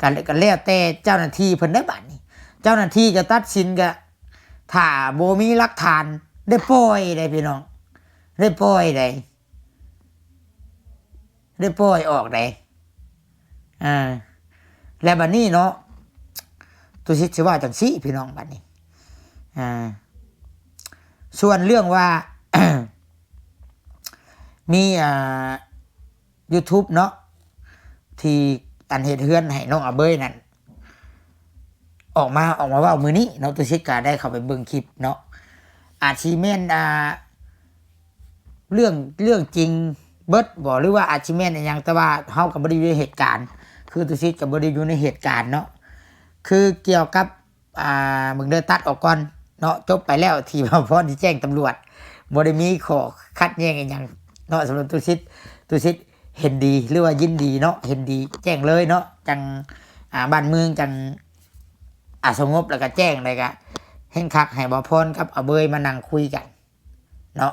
ກໍ ກໍແລ້ວແຕ່ເຈົ້າໜ້າທີ່ເພິ່ນໄດ້ບາດນີ້ ເຈົ້າໜ້າທີ່ກໍຕັດສິນ ກໍຖ້າບໍ່ມີຫຼັກຖານ ໄດ້ປ່ອຍໄດ້ພີ່ນ້ອງ ໄດ້ປ່ອຍໄດ້ ໄດ້ປ່ອຍອອກໄດ້ ອ່າ ແລ້ວບາດນີ້ເນາະ ຕຸສິດຊິວ່າຈັ່ງຊີ້ພີ່ນ້ອງ ບາດນີ້ ອ່າ ສ່ວນເລື່ອງວ່າ ມີ ອ່າ ຢູທູບເນາະ ທີ່ອັນເຮັດເຮືອນໃຫ້ນ້ອງອາເບີຍນັ້ນ ອອກມາ ອອກມາເວົ້າມື້ນີ້ເນາະ ຕຸສິດກະໄດ້ເຂົ້າໄປເບິ່ງຄລິບເນາະ ອາດຊິແມ່ນ ອ່າ ເລື່ອງ ເລື່ອງຈິງເບິດບໍ່ ຫຼືວ່າອາດຊິແມ່ນອີ່ຫຍັງ ແຕ່ວ່າເຮົາກໍບໍ່ໄດ້ຢູ່ໃນເຫດການ ຄືຕຸສິດກໍບໍ່ໄດ້ຢູ່ໃນເຫດການເນາະ ຄືກ່ຽວກັບ ອ່າ ເບິ່ງເດີ ຕັດອອກກ່ອນເນາະ ຈົບໄປແລ້ວ ທີ່ບ່າວພອນຊິແຈ້ງຕຳຫຼວດ ບໍ່ໄດ້ມີຂໍ້ຂັດແຍ່ງອີ່ຫຍັງເນາະ ສຳລັບຕຸສິດ ຕຸສິດເຫັນດີ ຫຼືວ່າຍິນດີເນາະ ເຫັນດີແຈ້ງເລີຍເນາະ ຈັ່ງ ອ່າ ບ້ານເມືອງຈັ່ງ ອ່າ ສະຫງົບ ແລ້ວກໍແຈ້ງ ແລ້ວກໍແຮ່ງຄັກ ໃຫ້ບ່າວພອນກັບອາເບີຍມານັ່ງຄຸຍກັນເນາະ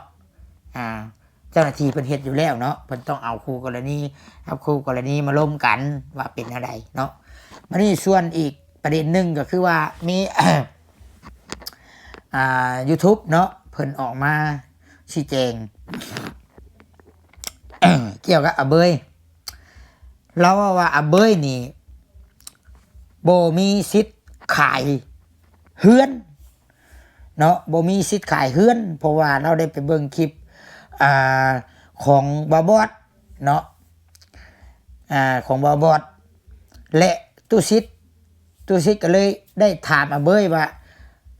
ອ່າ ເຈົ້າໜ້າທີ່ເພິ່ນເຮັດຢູ່ແລ້ວເນາະ ເພິ່ນຕ້ອງເອົາຄູ່ກໍລະນີກັບຄູ່ກໍລະນີມາລົມກັນວ່າເປັນແນວໃດເນາະ. ບາດນີ້ສ່ວນອີກປະເດັນໜຶ່ງກໍຄືວ່າມີ ອ່າ ຢູທູບເນາະ ເພິ່ນອອກມາຊີ້ແຈງ ກ່ຽວກັບອາເບີຍ ລາວເວົ້າວ່າອາເບີຍນີ້ບໍ່ມີສິດຂາຍເຮືອນເນາະ ບໍ່ມີສິດຂາຍເຮືອນ ເພາະວ່າລາວໄດ້ໄປເບິ່ງຄລິບ ອ່າ ຂອງບ່າວບອດເນາະ ອ່າ ຂອງບ່າວບອດ ແລະ ຕຸສິດ ຕຸສິດກໍເລີຍໄດ້ຖາມອາເບີຍວ່າ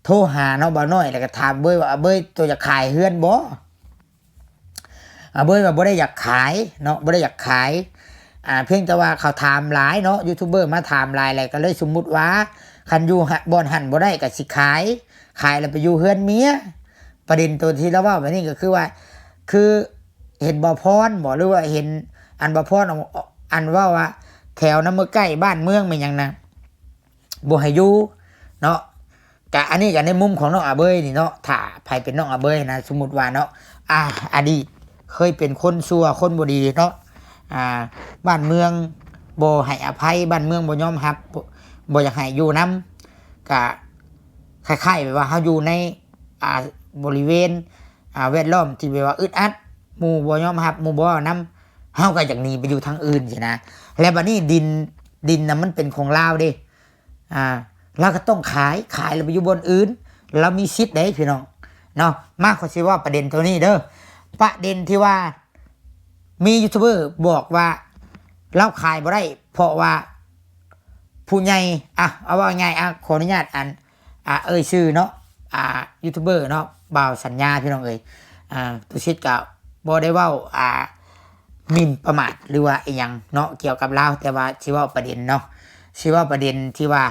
ໂທຫາເນາະ ບ່າວນ້ອຍ ແລ້ວກໍຖາມເບີຍວ່າ ອາເບີຍ ໂຕຢາກຂາຍເຮືອນບໍ່? ອາເບີຍວ່າບໍ່ໄດ້ຢາກຂາຍເນາະ ບໍ່ໄດ້ຢາກຂາຍ ອ່າ ພຽງແຕ່ວ່າເຂົາຖາມຫຼາຍເນາະ ຢູທູບເບີມາຖາມຫຼາຍ ແລ້ວກໍເລີຍສົມມຸດວ່າ ຄັນຢູ່ ບ່ອນຫັ້ນບໍ່ໄດ້ກໍຊິຂາຍ ຂາຍແລ້ວໄປຢູ່ເຮືອນເມຍ. ປະເດັນໂຕທີ່ລາວເວົ້າແບບນີ້ກໍຄືວ່າ ຄືເຫັນບ່າວພອນບໍ ຫຼືວ່າເຫັນອັນບ່າວພອນ ອັນເວົ້າວ່າແຖວນຳເມືອງໃກ້ບ້ານເມືອງແມ່ນຫຍັງນະ ບໍ່ໃຫ້ຢູ່ເນາະ. ກະອັນນີ້ກະໃນມຸມຂອງນ້ອງອາເບີຍນີ້ເນາະ ຖ້າໃຜເປັນນ້ອງອາເບີຍນະ ສົມມຸດວ່າເນາະ ອາ ອະດີດເຄີຍເປັນຄົນຊົ່ວຄົນບໍ່ດີເນາະ ອາ ບ້ານເມືອງບໍ່ໃຫ້ອະໄພ ບ້ານເມືອງບໍ່ຍອມຮັບ ບໍ່ ບໍ່ຢາກໃຫ້ຢູ່ນຳ ກະຄ້າຍໆແບບວ່າເຮົາຢູ່ໃນ ອາ ບໍລິເວນ ອາ ແວດລ້ອມທີ່ແບບວ່າອຶດອັດ ໝູ່ບໍ່ຍອມຮັບ ໝູ່ບໍ່ເອົານຳ ເຮົາກໍຢາກໜີໄປຢູ່ທາງອື່ນຊີ້ນະ. ແລ້ວບັດນີ້ດິນ ດິນນະມັນເປັນຂອງລາວເດ້ ອາ ລາວກໍຕ້ອງຂາຍ ຂາຍແລ້ວໄປຢູ່ບ່ອນອື່ນ ລາວມີສິດເດ້ພີ່ນ້ອງເນາະ. ມາ ຂ້ອຍຊິເວົ້າປະເດັນໂຕນີ້ເດີ ປະເດັນທີ່ວ່າມີຢູທູບເບີບອກວ່າລາວຂາຍບໍ່ໄດ້ ເພາະວ່າຜູ້ໃຫຍ່ ອະ ເອົາເວົ້າງ່າຍ ອະ ຂໍອະນຸຍາດ ອັນ ອາ ເອີ່ຍຊື່ເນາະ ອາ ຢູທູບເບີເນາະ ບ່າວສັນຍາ ພີ່ນ້ອງເອີຍ ອາ ຕຸສິດກໍບໍ່ໄດ້ເວົ້າ ອາ ໝິ່ນປະໝາດ ຫຼືວ່າອີ່ຫຍັງເນາະ ກ່ຽວກັບລາວ ແຕ່ວ່າຊິເວົ້າປະເດັນເນາະ ຊິເວົ້າປະເດັນທີ່ວ່າ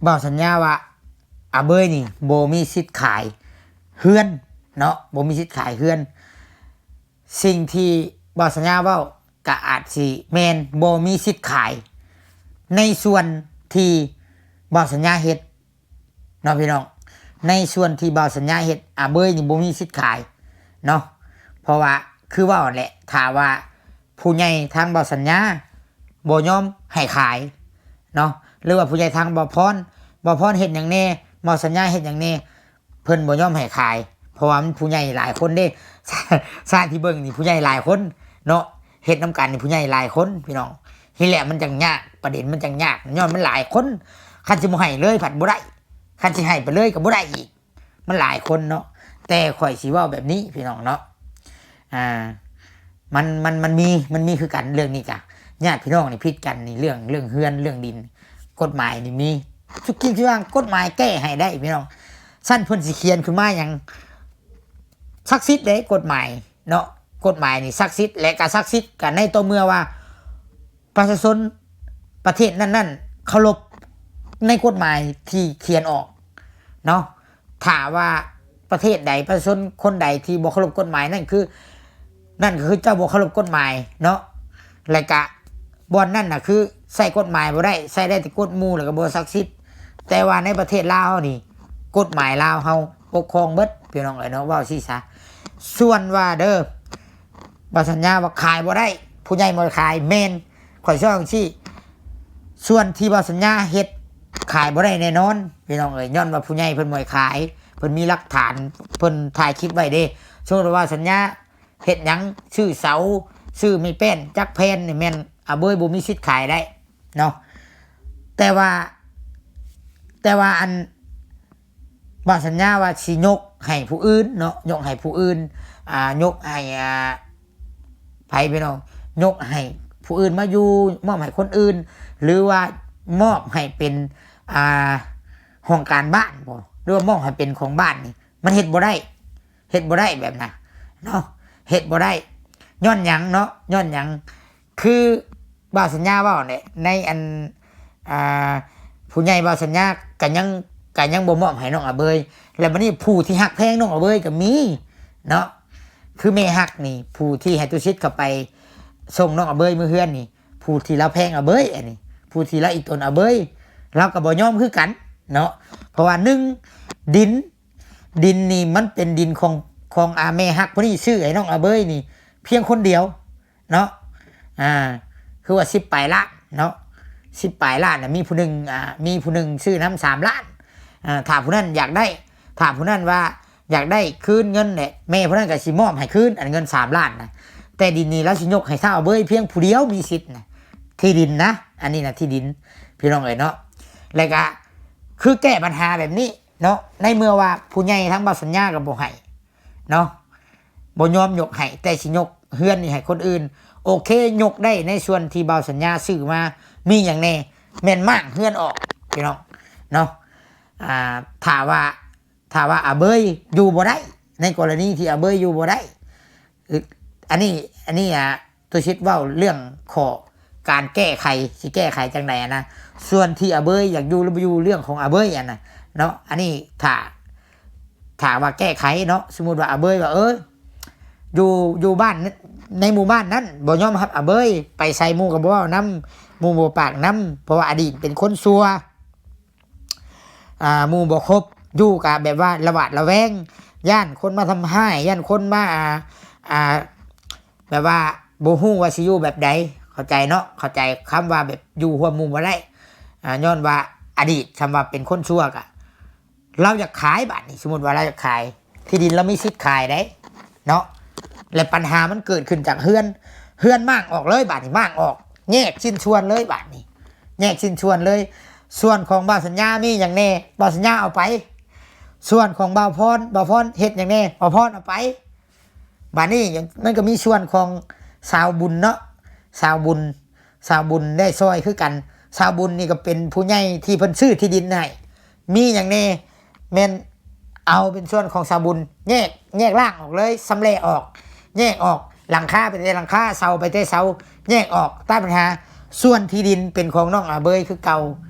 ບ່າວສັນຍາວ່າ ອາເບີຍນີ້ບໍ່ມີສິດຂາຍເຮືອນເນາະ ບໍ່ມີສິດຂາຍເຮືອນ. ສິ່ງທີ່ບ່າວສັນຍາເວົ້າກະອາດຊິແມ່ນ ບໍ່ມີສິດຂາຍ ໃນສ່ວນທີ່ບ່າວສັນຍາເຮັດເນາະພີ່ນ້ອງ ໃນສ່ວນທີ່ບ່າວສັນຍາເຮັດ ອາເບີຍນີ້ບໍ່ມີສິດຂາຍເນາະ. ເພາະວ່າຄືເວົ້າຫັ້ນແຫຼະ ຖ້າວ່າຜູ້ໃຫຍ່ທາງບ່າວສັນຍາບໍ່ຍອມໃຫ້ຂາຍເນາະ ຫຼືວ່າຜູ້ໃຫຍ່ທາງບ່າວພອນ ບ່າວພອນເຮັດຫຍັງແດ່ ບ່າວສັນຍາເຮັດຫຍັງແດ່ ເພິ່ນບໍ່ຍອມໃຫ້ຂາຍ ເພາະວ່າມັນຜູ້ໃຫຍ່ຫຼາຍຄົນເດ້ ຊາຍທີ່ເບິ່ງນີ້ຜູ້ໃຫຍ່ຫຼາຍຄົນເນາະ ເຮັດນຳກັນນີ້ຜູ້ໃຫຍ່ຫຼາຍຄົນພີ່ນ້ອງ. ນີ້ແຫຼະມັນຈັ່ງຍາກ ປະເດັນມັນຈັ່ງຍາກ ຍ້ອນມັນຫຼາຍຄົນ ຄັນຊິບໍ່ໃຫ້ເລີຍພັດບໍ່ໄດ້ ຄັນຊິໃຫ້ໄປເລີຍກໍບໍ່ໄດ້ອີກ ມັນຫຼາຍຄົນເນາະ. ແຕ່ຂ້ອຍຊິເວົ້າແບບນີ້ພີ່ນ້ອງເນາະ ອ່າ ມັນ ມັນ ມັນມີ ມັນມີຄືກັນເລື່ອງນີ້ກະ ຍາດພີ່ນ້ອງນີ້ຜິດກັນນີ້ ເລື່ອງ ເລື່ອງເຮືອນ ເລື່ອງດິນ ກົດໝາຍນີ້ມີ ທຸກສິ່ງທຸກຢ່າງກົດໝາຍແກ້ໃຫ້ໄດ້ພີ່ນ້ອງ. ຊັ້ນເພິ່ນຊິຂຽນຂຶ້ນມາຫຍັງ ສັກສິດເດ້ກົດໝາຍເນາະ ກົດໝາຍນີ້ສັກສິດ ແລະກະສັກສິດກະໃນຕໍ່ເມື່ອວ່າ ປະຊາຊົນປະເທດນັ້ນໆເຄົາລົບໃນກົດໝາຍທີ່ຂຽນອອກເນາະ. ຖ້າວ່າປະເທດໃດ ປະຊາຊົນຄົນໃດທີ່ບໍ່ເຄົາລົບກົດໝາຍ ນັ້ນຄື ນັ້ນກໍຄືເຈົ້າບໍ່ເຄົາລົບກົດໝາຍເນາະ ແລະກະບ່ອນນັ້ນນະຄືໃຊ້ກົດໝາຍບໍ່ໄດ້ ໃຊ້ໄດ້ແຕ່ກົດໝູ່ ແລ້ວກໍບໍ່ສັກສິດ. ແຕ່ວ່າໃນປະເທດລາວເຮົານີ້ ກົດໝາຍລາວເຮົາປົກຄອງເບິດ ພີ່ນ້ອງເອີຍເນາະ ເວົ້າຊີ້ຊະ. ສ່ວນວ່າເດີ ບ່າວສັນຍາວ່າຂາຍບໍ່ໄດ້ ຜູ້ໃຫຍ່ບໍ່ໃຫ້ຂາຍ ແມ່ນ ຂ້ອຍຊິເວົ້າຈັ່ງຊີ້ ສ່ວນທີ່ບ່າວສັນຍາເຮັດ ຂາຍບໍ່ໄດ້ແນ່ນອນ ພີ່ນ້ອງເອີຍ ຍ້ອນວ່າຜູ້ໃຫຍ່ເພິ່ນບໍ່ໃຫ້ຂາຍ ເພິ່ນມີຫຼັກຖານ ເພິ່ນຖ່າຍຄລິບໄວ້ເດ້. ສົມມຸດວ່າສັນຍາເຮັດຫຍັງ ຊື້ເສົາ ຊື້ໄມ້ແປ້ນຈັກແຜ່ນນີ້ ແມ່ນອາເບີຍບໍ່ມີສິດຂາຍໄດ້ເນາະ. ແຕ່ວ່າ ແຕ່ວ່າອັນ ບ່າວສັນຍາວ່າຊິຍົກໃຫ້ຜູ້ອື່ນເນາະ ຍົກໃຫ້ຜູ້ອື່ນ ອ່າ ຍົກໃຫ້ ອ່າ ໃຜພີ່ນ້ອງ ຍົກໃຫ້ຜູ້ອື່ນມາຢູ່ ມອບໃຫ້ຄົນອື່ນ ຫຼືວ່າມອບໃຫ້ເປັນ ອ່າ ຫ້ອງການບ້ານບໍ ຫຼືວ່າມອບໃຫ້ເປັນຂອງບ້ານນີ້ ມັນເຮັດບໍ່ໄດ້ ເຮັດບໍ່ໄດ້ແບບນັ້ນເນາະ ເຮັດບໍ່ໄດ້. ຍ້ອນຫຍັງເນາະ ຍ້ອນຫຍັງ ຄືບ່າວສັນຍາເວົ້າແຫຼະ ໃນອັນ ອ່າ ຜູ້ໃຫຍ່ບ່າວສັນຍາກໍຍັງ ກໍຍັງບໍ່ມອບໃຫ້ນ້ອງອາເບີຍ ແລ້ວບັດນີ້ຜູ້ທີ່ຮັກແພງນ້ອງອາເບີຍກໍມີເນາະ ຄືແມ່ຮັກນີ້ ຜູ້ທີ່ໃຫ້ຕຸສິດເຂົ້າໄປສົ່ງນ້ອງອາເບີຍເມືອເຮືອນນີ້ ຜູ້ທີ່ລາວແພງອາເບີຍ ອັນນີ້ ຜູ້ທີ່ລາວອີ່ຕົນອາເບີຍ ລາວກໍບໍ່ຍອມຄືກັນເນາະ. ເພາະວ່າໜຶ່ງ ດິນ ດິນນີ້ມັນເປັນດິນຂອງ ຂອງ ອາ ແມ່ຮັກຜູ້ນີ້ຊື້ໃຫ້ນ້ອງອາເບີຍນີ້ພຽງຄົນດຽວ ເນາະ ອ່າ ຄືວ່າສິບປາຍລ້ານເນາະ ສິບປາຍລ້ານນະ ມີຜູ້ໜຶ່ງ ອ່າ ມີຜູ້ໜຶ່ງຊື້ນຳສາມລ້ານ ອ່າ ຖ້າຜູ້ນັ້ນຢາກໄດ້ ຖ້າຜູ້ນັ້ນວ່າຢາກໄດ້ຄືນເງິນແຫຼະ ແມ່ຜູ້ນັ້ນກໍຊິມອບໃຫ້ຄືນ ອັນເງິນສາມລ້ານນະ ແຕ່ດິນນີ້ລາວຊິຍົກໃຫ້ທ້າວເບີຍພຽງຜູ້ດຽວມີສິດນະ ທີ່ດິນນະ ອັນນີ້ນະທີ່ດິນ ພີ່ນ້ອງເອີຍເນາະ. ແລ້ວກະຄືແກ້ບັນຫາແບບນີ້ເນາະ ໃນເມື່ອວ່າຜູ້ໃຫຍ່ທາງບ່າວສັນຍາກໍບໍ່ໃຫ້ ເນາະ ບໍ່ຍອມຍົກໃຫ້ ແຕ່ຊິຍົກເຮືອນນີ້ໃຫ້ຄົນອື່ນ. ໂອເຄ ຍົກໄດ້ໃນສ່ວນທີ່ບ່າວສັນຍາຊື້ມາ ມີຫຍັງແດ່? ແມ່ນມ້າງເຮືອນອອກ ພີ່ນ້ອງເນາະ. ອ່າ ຖ້າວ່າ ຖ້າວ່າອາເບີຍຢູ່ບໍ່ໄດ້ ໃນກໍລະນີທີ່ອາເບີຍຢູ່ບໍ່ໄດ້ ອັນນີ້ ອັນນີ້ອະ ຕຸສິດເວົ້າເລື່ອງຂໍ້ການແກ້ໄຂ ຊິແກ້ໄຂຈັ່ງໃດຫັ້ນນະ. ສ່ວນທີ່ອາເບີຍຢາກຢູ່ຫຼືບໍ່ຢູ່ ເລື່ອງຂອງອາເບີຍຫັ້ນນະເນາະ. ອັນນີ້ຖ້າ ຖ້າວ່າແກ້ໄຂເນາະ, ສົມມຸດວ່າອາເບີຍວ່າ ເອີ ຢູ່ ຢູ່ບ້ານ ໃນໝູ່ບ້ານນັ້ນບໍ່ຍອມຮັບອາເບີຍ, ໄປໃສໝູ່ກໍບໍ່ເວົ້ານຳ, ໝູ່ບໍ່ປາກນຳ ເພາະວ່າອະດີດເປັນຄົນຊົ່ວ. ອ່າ ໝູ່ບໍ່ຄົບ, ຢູ່ກະແບບວ່າລະຫວາດລະແວງ, ຢ້ານຄົນມາທຳຮ້າຍ, ຢ້ານຄົນມາ ອ່າ ອ່າ ແບບວ່າບໍ່ຮູ້ວ່າຊິຢູ່ແບບໃດ. ເຂົ້າໃຈເນາະ, ເຂົ້າໃຈຄຳວ່າແບບຢູ່ຮ່ວມໝູ່ບໍ່ໄດ້ ອ່າ ຍ້ອນວ່າອະດີດ ຄຳວ່າເປັນຄົນຊົ່ວກະ ລາວຢາກຂາຍບາດນີ້, ສົມມຸດວ່າລາວຢາກຂາຍ ທີ່ດິນລາວມີສິດຂາຍໄດ້ເນາະ. ແລະ ບັນຫາມັນເກີດຂຶ້ນຈາກເຮືອນ, ເຮືອນມ້າງອອກເລີຍບາດນີ້, ມ້າງອອກ, ແຍກຊິ້ນສ່ວນເລີຍບາດນີ້, ແຍກຊິ້ນສ່ວນເລີຍ. ສ່ວນຂອງບ່າວສັນຍາມີຫຍັງແດ່ ບ່າວສັນຍາເອົາໄປ, ສ່ວນຂອງບ່າວພອນ ບ່າວພອນເຮັດຫຍັງແດ່ ບ່າວພອນເອົາໄປ. ບາດນີ້ມັນກໍມີສ່ວນຂອງສາວບຸນເນາະ, ສາວບຸນ ສາວບຸນໄດ້ຊ່ອຍຄືກັນ. ສາວບຸນນີ້ກໍເປັນຜູ້ໃຫຍ່ທີ່ເພິ່ນຊື້ທີ່ດິນໃຫ້. ມີຫຍັງແດ່ ແມ່ນເອົາເປັນສ່ວນຂອງສາວບຸນ, ແຍກ ແຍກລ່າງອອກເລີຍ, ຊຳແຫຼະອອກ, ແຍກອອກ, ຫຼັງຄາໄປແຕ່ຫຼັງຄາ, ເສົາໄປແຕ່ເສົາ, ແຍກອອກ, ຕັດບັນຫາ. ສ່ວນທີ່ດິນເປັນຂອງນ້ອງອາເບີຍຄືເກົ່າ,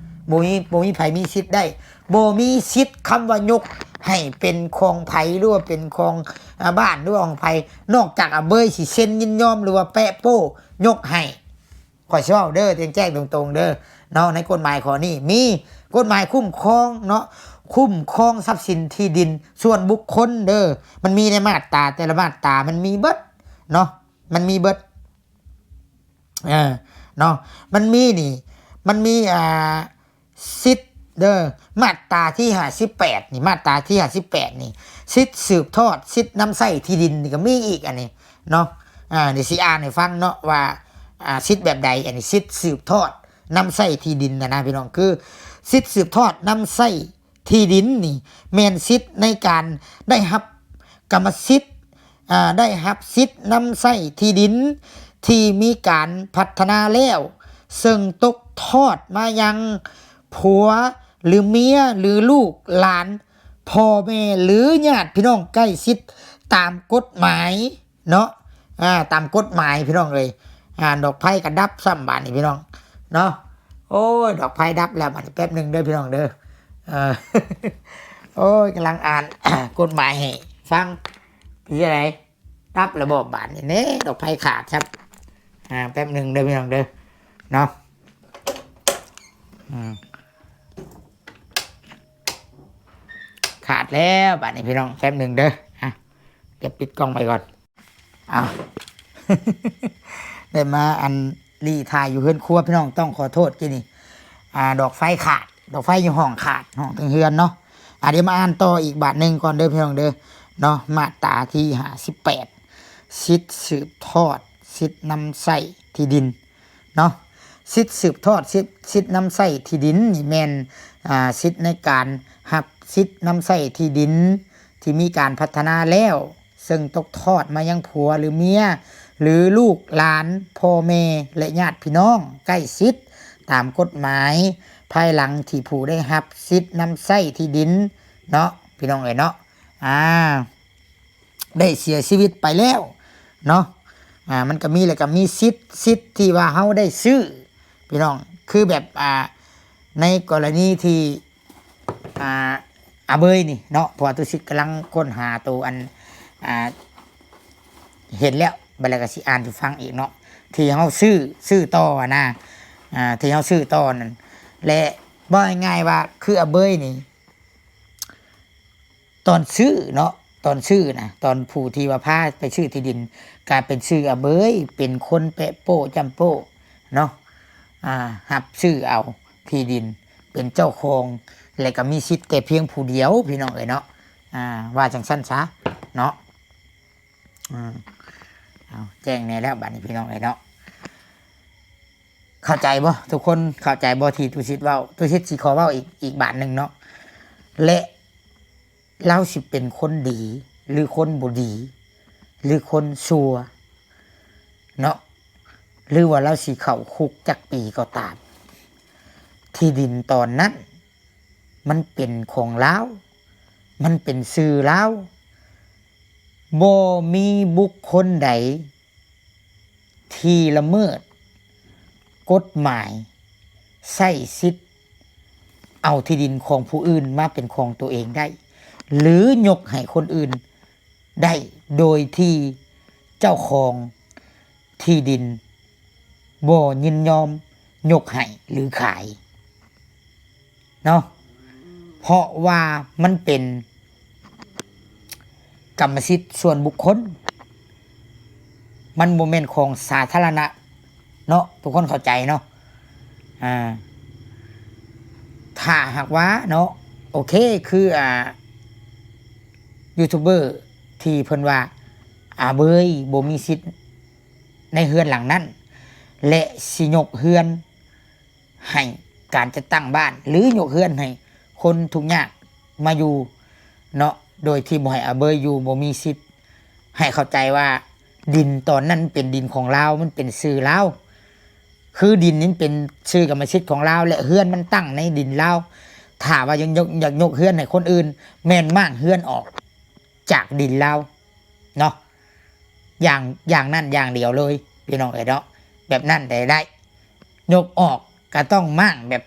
ບໍ່ມີ ບໍ່ມີໃຜມີສິດໄດ້, ບໍ່ມີສິດຄຳວ່າຍົກໃຫ້ເປັນຂອງໃຜ ຫຼືວ່າເປັນຂອງ ອາ ບ້ານ ຫຼືວ່າຂອງໃຜ, ນອກຈາກອາເບີຍຊິເຊັນຍິນຍອມ ຫຼືວ່າແປະໂປ້ຍົກໃຫ້. ຂ້ອຍຊິເວົ້າເດີ ແຈ້ງໆຕົງໆເດີເນາະ, ໃນກົດໝາຍຂໍ້ນີ້ມີກົດໝາຍຄຸ້ມຄອງເນາະ, ຄຸ້ມຄອງຊັບສິນທີ່ດິນສ່ວນບຸກຄົນເດີ. ມັນມີໃນມາດຕາ ແຕ່ລະມາດຕາມັນມີເບິດເນາະ, ມັນມີເບິດ ເອີ ເນາະ. ມັນມີນີ້ ມັນມີ ອ່າ ສິດເດີ ມາດຕາທີຫ້າສິບແປດນີ້ ມາດຕາທີຫ້າສິບແປດນີ້ ສິດສືບທອດ ສິດນຳໃຊ້ທີ່ດິນນີ້ກໍມີອີກ ອັນນີ້ເນາະ. ອ່າ ດຽວຊິອ່ານໃຫ້ຟັງເນາະວ່າ ອ່າ ສິດແບບໃດ. ອັນນີ້ສິດສືບທອດນຳໃຊ້ທີ່ດິນນະນະ ພີ່ນ້ອງ, ຄືສິດສືບທອດນຳໃຊ້ທີ່ດິນນີ້ ແມ່ນສິດໃນການໄດ້ຮັບກຳມະສິດ ອ່າ ໄດ້ຮັບສິດນຳໃຊ້ທີ່ດິນທີ່ມີການພັດທະນາແລ້ວ ເຊິ່ງຕົກທອດມາຍັງຜົວ ຫຼື ເມຍ ຫຼື ລູກຫຼານ ພໍ່ແມ່ ຫຼື ຍາດພີ່ນ້ອງໃກ້ຊິດຕາມກົດໝາຍເນາະ. ອ່າ ຕາມກົດໝາຍພີ່ນ້ອງເອີຍ. ອ່າ ດອກໄຟກໍດັບຊ້ຳບາດນີ້ພີ່ນ້ອງເນາະ. ໂອ້ຍ ດອກໄຟດັບແລ້ວບາດນີ້, ແປັບໜຶ່ງເດີພີ່ນ້ອງເດີ. ເອີ ໂອ້ຍ ກຳລັງອ່ານ ກົດໝາຍໃຫ້ຟັງ. ເປັນຈັ່ງໃດ? ດັບລະບໍບບາດນີ້ແນ່ ດອກໄຟຂາດຄັບ. ອ່າ ແປັບໜຶ່ງເດີພີ່ນ້ອງເດີເນາະ. ອືມ ຂາດແລ້ວບາດນີ້ພີ່ນ້ອງ, ແປັບໜຶ່ງເດີ. ອ່ະ ດຽວປິດກ້ອງໄວ້ກ່ອນ. ອ້າວ ໄດ້ມາອັນລີ້ຖ່າຍຢູ່ເຮືອນຄົວພີ່ນ້ອງ, ຕ້ອງຂໍໂທດກີ້ນີ້ ອ່າ ດອກໄຟຂາດ, ດອກໄຟຢູ່ຫ້ອງຂາດ, ຫ້ອງເທິງເຮືອນເນາະ. ອ່າ ດຽວມາອ່ານຕໍ່ອີກບາດໜຶ່ງກ່ອນເດີພີ່ນ້ອງເດີເນາະ. ມາດຕາທີຫ້າສິບແປດ ສິດສືບທອດ ສິດນຳໃຊ້ທີ່ດິນເນາະ. ສິດສືບທອດ ສິດ ສິດນຳໃຊ້ທີ່ດິນນີ້ແມ່ນ ອ່າ ສິດໃນການຮັບສິດນຳໃຊ້ທີ່ດິນທີ່ມີການພັດທະນາແລ້ວ ເຊິ່ງຕົກທອດມາຍັງຜົວ ຫຼື ເມຍ ຫຼື ລູກຫຼານ ພໍ່ແມ່ ແລະ ຍາດພີ່ນ້ອງໃກ້ຊິດຕາມກົດໝາຍ ພາຍຫຼັງທີ່ຜູ້ໄດ້ຮັບສິດນຳໃຊ້ທີ່ດິນເນາະ ພີ່ນ້ອງເອີຍເນາະ ອ່າ ໄດ້ເສຍຊີວິດໄປແລ້ວເນາະ. ອ່າ ມັນກໍມີ ແລ້ວກໍມີສິດ ສິດທີ່ວ່າເຮົາໄດ້ຊື້ ພີ່ນ້ອງ ຄືແບບ ອ່າ ໃນກໍລະນີທີ່ ອ່າ ອາເບີຍນີ້ເນາະ ເພາະວ່າຕຸສິດກຳລັງຄົ້ນຫາໂຕອັນ ອ່າ ເຫັນແລ້ວ ບັດແລ້ວກໍຊິອ່ານສູ່ຟັງອີກເນາະ ທີ່ເຮົາຊື້ ຊື້ຕໍ່ຫັ້ນນະ ອ່າ ທີ່ເຮົາຊື້ຕໍ່ນັ້ນ ແລະ ເວົ້າງ່າຍໆວ່າ ຄືອາເບີຍນີ້ ຕອນຊື້ເນາະ ຕອນຊື້ນະ ຕອນຜູ້ທີ່ວ່າພາໄປຊື້ທີ່ດິນ ກະເປັນຊື່ອາເບີຍ ເປັນຄົນແປະໂປ້ຈ້ຳໂປ້ເນາະ ອ່າ ຮັບຊື້ເອົາທີ່ດິນ ເປັນເຈົ້າຂອງ ແລະ ກະມີສິດແຕ່ພຽງຜູ້ດຽວ ພີ່ນ້ອງເອີຍເນາະ ອ່າ ວ່າຈັ່ງຊັ້ນຊະເນາະ. ອືມ ເອົາ ແຈ້ງແດ່ແລ້ວບາດນີ້ ພີ່ນ້ອງເອີຍເນາະ. ເຂົ້າໃຈບໍ່ທຸກຄົນ? ເຂົ້າໃຈບໍ່ທີ່ຕຸສິດເວົ້າ? ຕຸສິດຊິຂໍເວົ້າອີກ ອີກບາດໜຶ່ງເນາະ ແລະ ລາວຊິເປັນຄົນດີ ຫຼື ຄົນບໍ່ດີ ຫຼື ຄົນຊົ່ວເນາະ ຫຼືວ່າລາວຊິເຂົ້າຄຸກຈັກປີກໍຕາມ ທີ່ດິນຕອນນັ້ນ ມັນເປັນຂອງລາວ ມັນເປັນຊື່ລາວ ບໍ່ມີບຸກຄົນໃດ ທີ່ລະເມີດກົດໝາຍ ໃຊ້ສິດເອົາທີ່ດິນຂອງຜູ້ອື່ນມາເປັນຂອງຕົວເອງໄດ້ ຫຼື ຍົກໃຫ້ຄົນອື່ນໄດ້ ໂດຍທີ່ເຈົ້າຂອງທີ່ດິນບໍ່ຍິນຍອມຍົກໃຫ້ ຫຼື ຂາຍເນາະ, ເພາະວ່າມັນເປັນກຳມະສິດສ່ວນບຸກຄົນ, ມັນບໍ່ແມ່ນຂອງສາທາລະນະເນາະ, ທຸກຄົນເຂົ້າໃຈເນາະ. ອາ ຖ້າຫາກວ່າເນາະ ໂອເຄ ຄື ອາ ຢູທູບເບີທີ່ເພິ່ນວ່າ ອາເບີຍບໍ່ມີສິດໃນເຮືອນຫຼັງນັ້ນ ແລະ ຊິຍົກເຮືອນໃຫ້ການຈັດຕັ້ງບ້ານ ຫຼື ຍົກເຮືອນໃຫ້ຄົນທຸກຍາກມາຢູ່ເນາະ, ໂດຍທີ່ບໍ່ໃຫ້ອາເບີຍຢູ່ ບໍ່ມີສິດ ໃຫ້ເຂົ້າໃຈວ່າດິນຕອນນັ້ນເປັນດິນຂອງລາວ, ມັນເປັນຊື່ລາວ, ຄືດິນນີ້ເປັນຊື່ກຳມະສິດຂອງລາວ ແລະ ເຮືອນມັນຕັ້ງໃນດິນລາວ. ຖ້າວ່າຍັງຍົກ ຢາກຍົກເຮືອນໃຫ້ຄົນອື່ນ ແມ່ນມ້າງເຮືອນອອກຈາກດິນລາວເນາະ, ຢ່າງ ຢ່າງນັ້ນຢ່າງດຽວເລີຍ ພີ່ນ້ອງເອີຍເນາະ. ແບບນັ້ນໄດ້ ໄດ້ ຍົກອອກກໍຕ້ອງມ້າງແບບ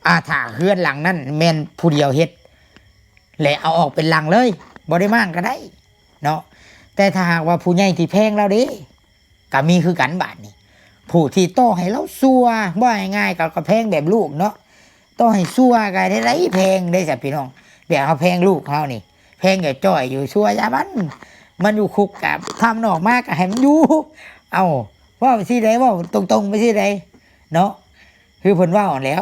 ອາ ຖ້າເຮືອນຫຼັງນັ້ນແມ່ນຜູ້ດຽວເຮັດ ແລະ ເອົາອອກເປັນຫຼັງເລີຍ ບໍ່ໄດ້ມ້າງກໍໄດ້ເນາະ. ແຕ່ຖ້າຫາກວ່າຜູ້ໃຫຍ່ທີ່ແພງລາວເດ້ ກໍມີຄືກັນບາດນີ້, ຜູ້ທີ່ຕໍ່ໃຫ້ລາວຊົ່ວ ເວົ້າງ່າຍໆ ກໍ ກໍແພງແບບລູກເນາະ, ຕໍ່ໃຫ້ຊົ່ວກໍໄດ້ ໄດ້ແພງເດ້ຊະ ພີ່ນ້ອງ. ແບບເຮົາແພງລູກເຮົານີ້ ແພງຈ່ອຍໆຢູ່, ຊົ່ວຢ່າມັນ, ມັນຢູ່ຄຸກກໍຖ້າມັນອອກມາກໍໃຫ້ມັນຢູ່. ເອົ້າ ເວົ້າໄປຊີ້ໃດ ເວົ້າຕົງໆໄປຊີ້ໃດເນາະ, ຄືເພິ່ນເວົ້າຫັ້ນແຫຼ້ວ.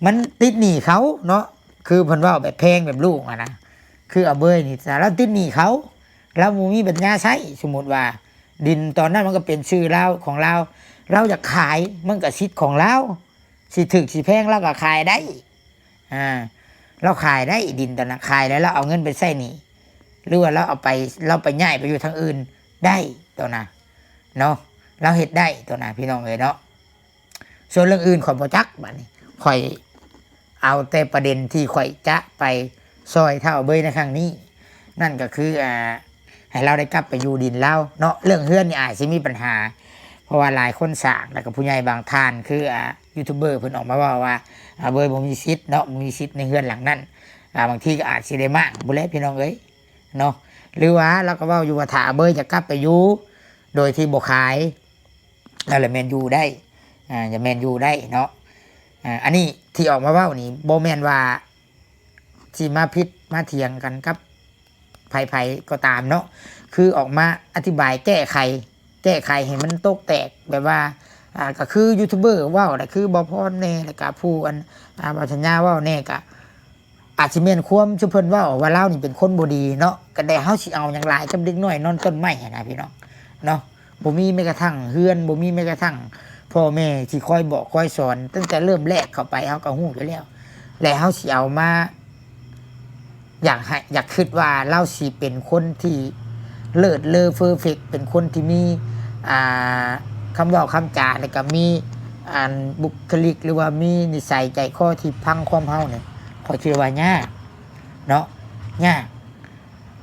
ມັນຕິດໜີ້ເຂົາເນາະ, ຄືເພິ່ນເວົ້າແບບແພງແບບລູກຫັ້ນນະ, ຄືອາເບີຍນີ້ ລາວຕິດໜີ້ເຂົາ, ລາວບໍ່ມີປັນຍາໃຊ້. ສົມມຸດວ່າດິນຕອນນັ້ນມັນກໍເປັນຊື່ລາວ ຂອງລາວ, ລາວຢາກຂາຍມັນກໍສິດຂອງລາວ, ຊິຖືກຊິແພງລາວກໍຂາຍໄດ້. ອາ ລາວຂາຍໄດ້ດິນຕອນນັ້ນ, ຂາຍແລ້ວລາວເອົາເງິນໄປໃຊ້ໜີ້ ຫຼືວ່າລາວເອົາໄປ ລາວໄປຍ້າຍໄປຢູ່ທາງອື່ນໄດ້ຕົວນະເນາະ, ລາວເຮັດໄດ້ຕົວນະ ພີ່ນ້ອງເອີຍເນາະ. ສ່ວນເລື່ອງອື່ນຂ້ອຍບໍ່ຈັກ, ບາດນີ້ຂ້ອຍເອົາແຕ່ປະເດັນທີ່ຂ້ອຍຈະໄປຊ່ອຍທ້າວເບີຍໃນຄັ້ງນີ້, ນັ້ນກໍຄື ອາ ໃຫ້ລາວໄດ້ກັບໄປຢູ່ດິນລາວເນາະ. ເລື່ອງເຮືອນນີ້ອາດຊິມີບັນຫາ ເພາະວ່າຫຼາຍຄົນສ້າງ ແລ້ວກໍຜູ້ໃຫຍ່ບາງທ່ານ ຄື ອາ ຢູທູບເບີເພິ່ນອອກມາເວົ້າວ່າ ອາ ເບີຍບໍ່ມີສິດເນາະ, ບໍ່ມີສິດໃນເຮືອນຫຼັງນັ້ນ. ອາ ບາງທີກໍອາດຊິໄດ້ມ້າງພຸ້ນແຫຼະ ພີ່ນ້ອງເອີຍເນາະ, ຫຼືວ່າລາວກໍເວົ້າຢູ່ວ່າ ຖ້າອາເບີຍຈະກັບໄປຢູ່ໂດຍທີ່ບໍ່ຂາຍ ລະແມ່ນຢູ່ໄດ້ ອາ ລະແມ່ນຢູ່ໄດ້ເນາະ. ອາ ອັນນີ້ທີ່ອອກມາເວົ້ານີ້ ບໍ່ແມ່ນວ່າຊິມາຜິດມາຖຽງກັນກັບໃຜໆກໍຕາມເນາະ, ຄືອອກມາອະທິບາຍແກ້ໄຂ ແກ້ໄຂໃຫ້ມັນຕົກແຕກ ແບບວ່າ ອາ ກໍຄືຢູທູບເບີເວົ້ານະ, ຄືບ່າວພອນແດ່ ແລ້ວກະຜູ້ອັນ ອາ ບ່າວສັນຍາເວົ້າແດ່ ກະ ອາດຊິແມ່ນຄວາມທີ່ເພິ່ນເວົ້າວ່າລາວນີ້ເປັນຄົນບໍ່ດີເນາະ, ກໍແຕ່ເຮົາຊິເອົາຫຍັງຫຼາຍກັບເດັກນ້ອຍນອນຕົ້ນໄມ້ຫັ້ນນະ ພີ່ນ້ອງເນາະ. ບໍ່ມີແມ້ກະທັ່ງເຮືອນ, ບໍ່ມີແມ້ກະທັ່ງພໍ່ແມ່ທີ່ຄອຍບອກຄອຍສອນ, ຕັ້ງແຕ່ເລີ່ມແລກເຂົ້າໄປເຮົາກໍຮູ້ຢູ່ແລ້ວ, ແລະ ເຮົາຊິເອົາມາ ຢາກໃຫ້ ຢາກຄິດວ່າລາວຊິເປັນຄົນທີ່ເລີດເລີເຟີເຟັກ, ເປັນຄົນທີ່ມີ ອ່າ ຄຳເວົ້າຄຳຈາ ແລ້ວກໍມີ ອັນ ບຸກຄະລິກ ຫຼືວ່າມີນິໄສໃຈຄໍທີ່ພັງຄວາມເຮົານີ້ ຂ້ອຍຄິດວ່າຍາກເນາະ, ຍາກ.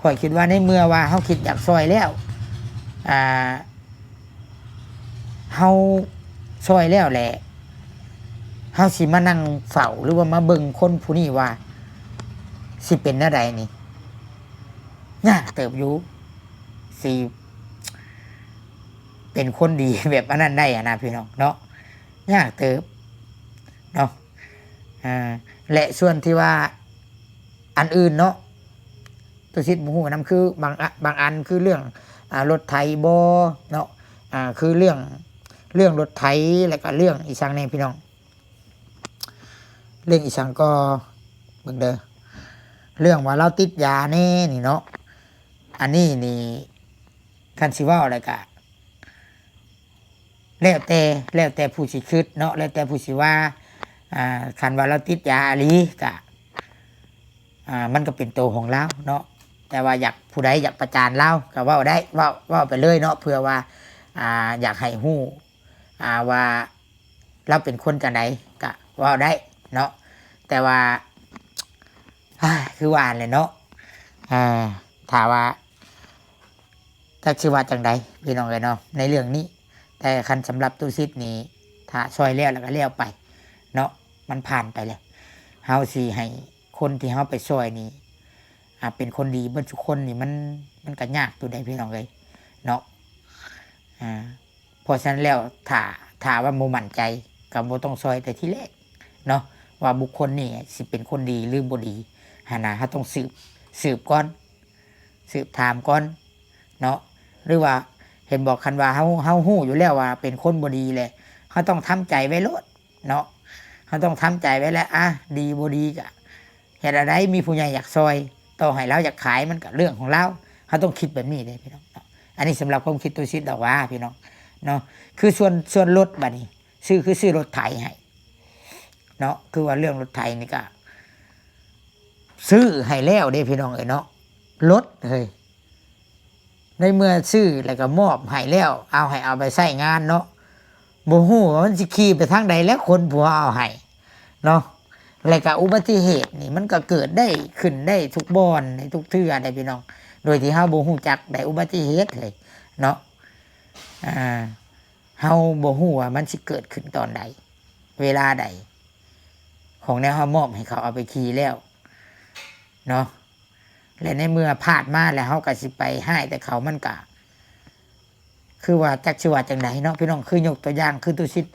ຂ້ອຍຄິດວ່າໃນເມື່ອວ່າເຮົາຄິດຢາກຊ່ອຍແລ້ວ ອ່າ ເຮົາຊ່ອຍແລ້ວແຫຼະ ເຮົາຊິມານັ່ງເຝົ້າ ຫຼືວ່າມາເບິ່ງຄົນຜູ້ນີ້ວ່າຊິເປັນແນວໃດນີ້ ຍາກເຕີບຢູ່ ຊິເປັນຄົນດີແບບອັນນັ້ນໄດ້ຫັ້ນນະ ພີ່ນ້ອງເນາະ, ຍາກເຕີບເນາະ. ອ່າ ແລະ ສ່ວນທີ່ວ່າອັນອື່ນເນາະ ຕຸສິດບໍ່ຮູ້ນຳ ຄືບາງອະ ບາງອັນຄືເລື່ອງ ອ່າ ລົດໄຖບໍເນາະ, ອ່າ ຄືເລື່ອງ ເລື່ອງລົດໄຖ ແລ້ວກໍເລື່ອງອີ່ຫຍັງແດ່ ພີ່ນ້ອງ, ເລື່ອງອີ່ຫຍັງກໍ ເບິ່ງເດີ ເລື່ອງວ່າລາວຕິດຢາແດ່ນີ້ເນາະ. ອັນນີ້ນີ້ ຄັນຊິເວົ້າແລ້ວກະ ແລ້ວແຕ່ ແລ້ວແຕ່ຜູ້ຊິຄິດເນາະ, ແລ້ວແຕ່ຜູ້ຊິວ່າ. ອ່າ ຄັນວ່າລາວຕິດຢາອີ່ຫຼີກະ ອ່າ ມັນກໍເປັນໂຕຂອງລາວເນາະ, ແຕ່ວ່າຢາກ ຜູ້ໃດຢາກປະຈານລາວກໍເວົ້າໄດ້ ເວົ້າ ເວົ້າໄປເລີຍເນາະ, ເພື່ອວ່າ ອ່າ ຢາກໃຫ້ຮູ້ ອ່າ ວ່າລາວເປັນຄົນຈັ່ງໃດກໍເວົ້າໄດ້ເນາະ. ແຕ່ວ່າ ຄືວ່າຫັ້ນແຫຼະເນາະ, ຖ້າວ່າ ຈັກຊິວ່າຈັ່ງໃດ ພີ່ນ້ອງເອີຍເນາະ, ໃນເລື່ອງນີ້ ແຕ່ຄັນສຳລັບຕູ້ສິດນີ້ ຖ້າຊ່ອຍແລ້ວ ແລ້ວກໍແລ້ວໄປເນາະ ມັນຜ່ານໄປແລ້ວ. ເຮົາຊິໃຫ້ຄົນທີ່ເຮົາໄປຊ່ອຍນີ້ ອາ ເປັນຄົນດີເບິດທຸກຄົນນີ້ ມັນ ມັນກໍຍາກຢູ່ໃດ໋ພີ່ນ້ອງເອີຍເນາະ. ອາ ເພາະສະນັ້ນແລ້ວ ຖ້າ ຖ້າວ່າບໍ່ໝັ້ນໃຈ ກໍບໍ່ຕ້ອງຊ່ອຍແຕ່ທີແລກເນາະ ວ່າບຸກຄົນນີ້ຊິເປັນຄົນດີ ຫຼື ບໍ່ດີຫັ້ນນະ. ເຮົາຕ້ອງສືບ ສືບກ່ອນ ສືບຖາມກ່ອນເນາະ. ຫຼືວ່າ ເຫັນບໍ່ ຄັນວ່າເຮົາ ເຮົາຮູ້ຢູ່ແລ້ວວ່າເປັນຄົນບໍ່ດີແຫຼະ ເຮົາຕ້ອງທຳໃຈໄວ້ໂລດເນາະ. ເຮົາຕ້ອງທຳໃຈໄວ້ແລ້ວ ອາ ດີບໍ່ດີກະເຮັດແນວໃດ ມີຜູ້ໃຫຍ່ຢາກຊ່ອຍ ຕໍ່ໃຫ້ລາວຢາກຂາຍ ມັນກະເລື່ອງຂອງລາວ. ເຮົາຕ້ອງຄິດແບບນີ້ເດ້ພີ່ນ້ອງເນາະ. ອັນນີ້ສຳລັບຄວາມຄິດຕູ້ສິດດອກຫວ່າພີ່ນ້ອງເນາະ. ຄືສ່ວນ ສ່ວນລົດບາດນີ້ ຊື້ ຄືຊື້ລົດໄຖໃຫ້ເນາະ. ຄືວ່າເລື່ອງລົດໄຖນີ້ກະ ຊື້ໃຫ້ແລ້ວເດ້ພີ່ນ້ອງເອີຍເນາະ ລົດເຮີ້ຍ. ໃນເມື່ອຊື້ແລ້ວກໍມອບໃຫ້ແລ້ວ ເອົາໃຫ້ເອົາໄປໃຊ້ງານເນາະ. ບໍ່ຮູ້ວ່າມັນຊິຂີ່ໄປທາງໃດແລ້ວ ຄົນຜູ້ເຮົາເອົາໃຫ້ເນາະ. ແລ້ວກໍອຸບັດຕິເຫດນີ້ ມັນກໍເກີດໄດ້ ຂຶ້ນໄດ້ທຸກບ່ອນ ໃນທຸກເທື່ອໃດ໋ພີ່ນ້ອງ ໂດຍທີ່ເຮົາບໍ່ຮູ້ຈັກໄດ້ ອຸບັດຕິເຫດເຮີ້ຍເນາະ. ອາ ເຮົາບໍ່ຮູ້ວ່າມັນຊິເກີດຂຶ້ນຕອນໃດ ເວລາໃດ. ຂອງແນວເຮົາມອບໃຫ້ເຂົາເອົາໄປຂີ່ແລ້ວເນາະ ແລະ ໃນເມື່ອພາດມາແລ້ວ ເຮົາກໍຊິໄປຮ້າຍແຕ່ເຂົາ ມັນກະ ຄືວ່າຈັກຊິວ່າຈັ່ງໃດເນາະພີ່ນ້ອງ. ຄືຍົກຕົວຢ່າງ ຄືຕູ້ສິດ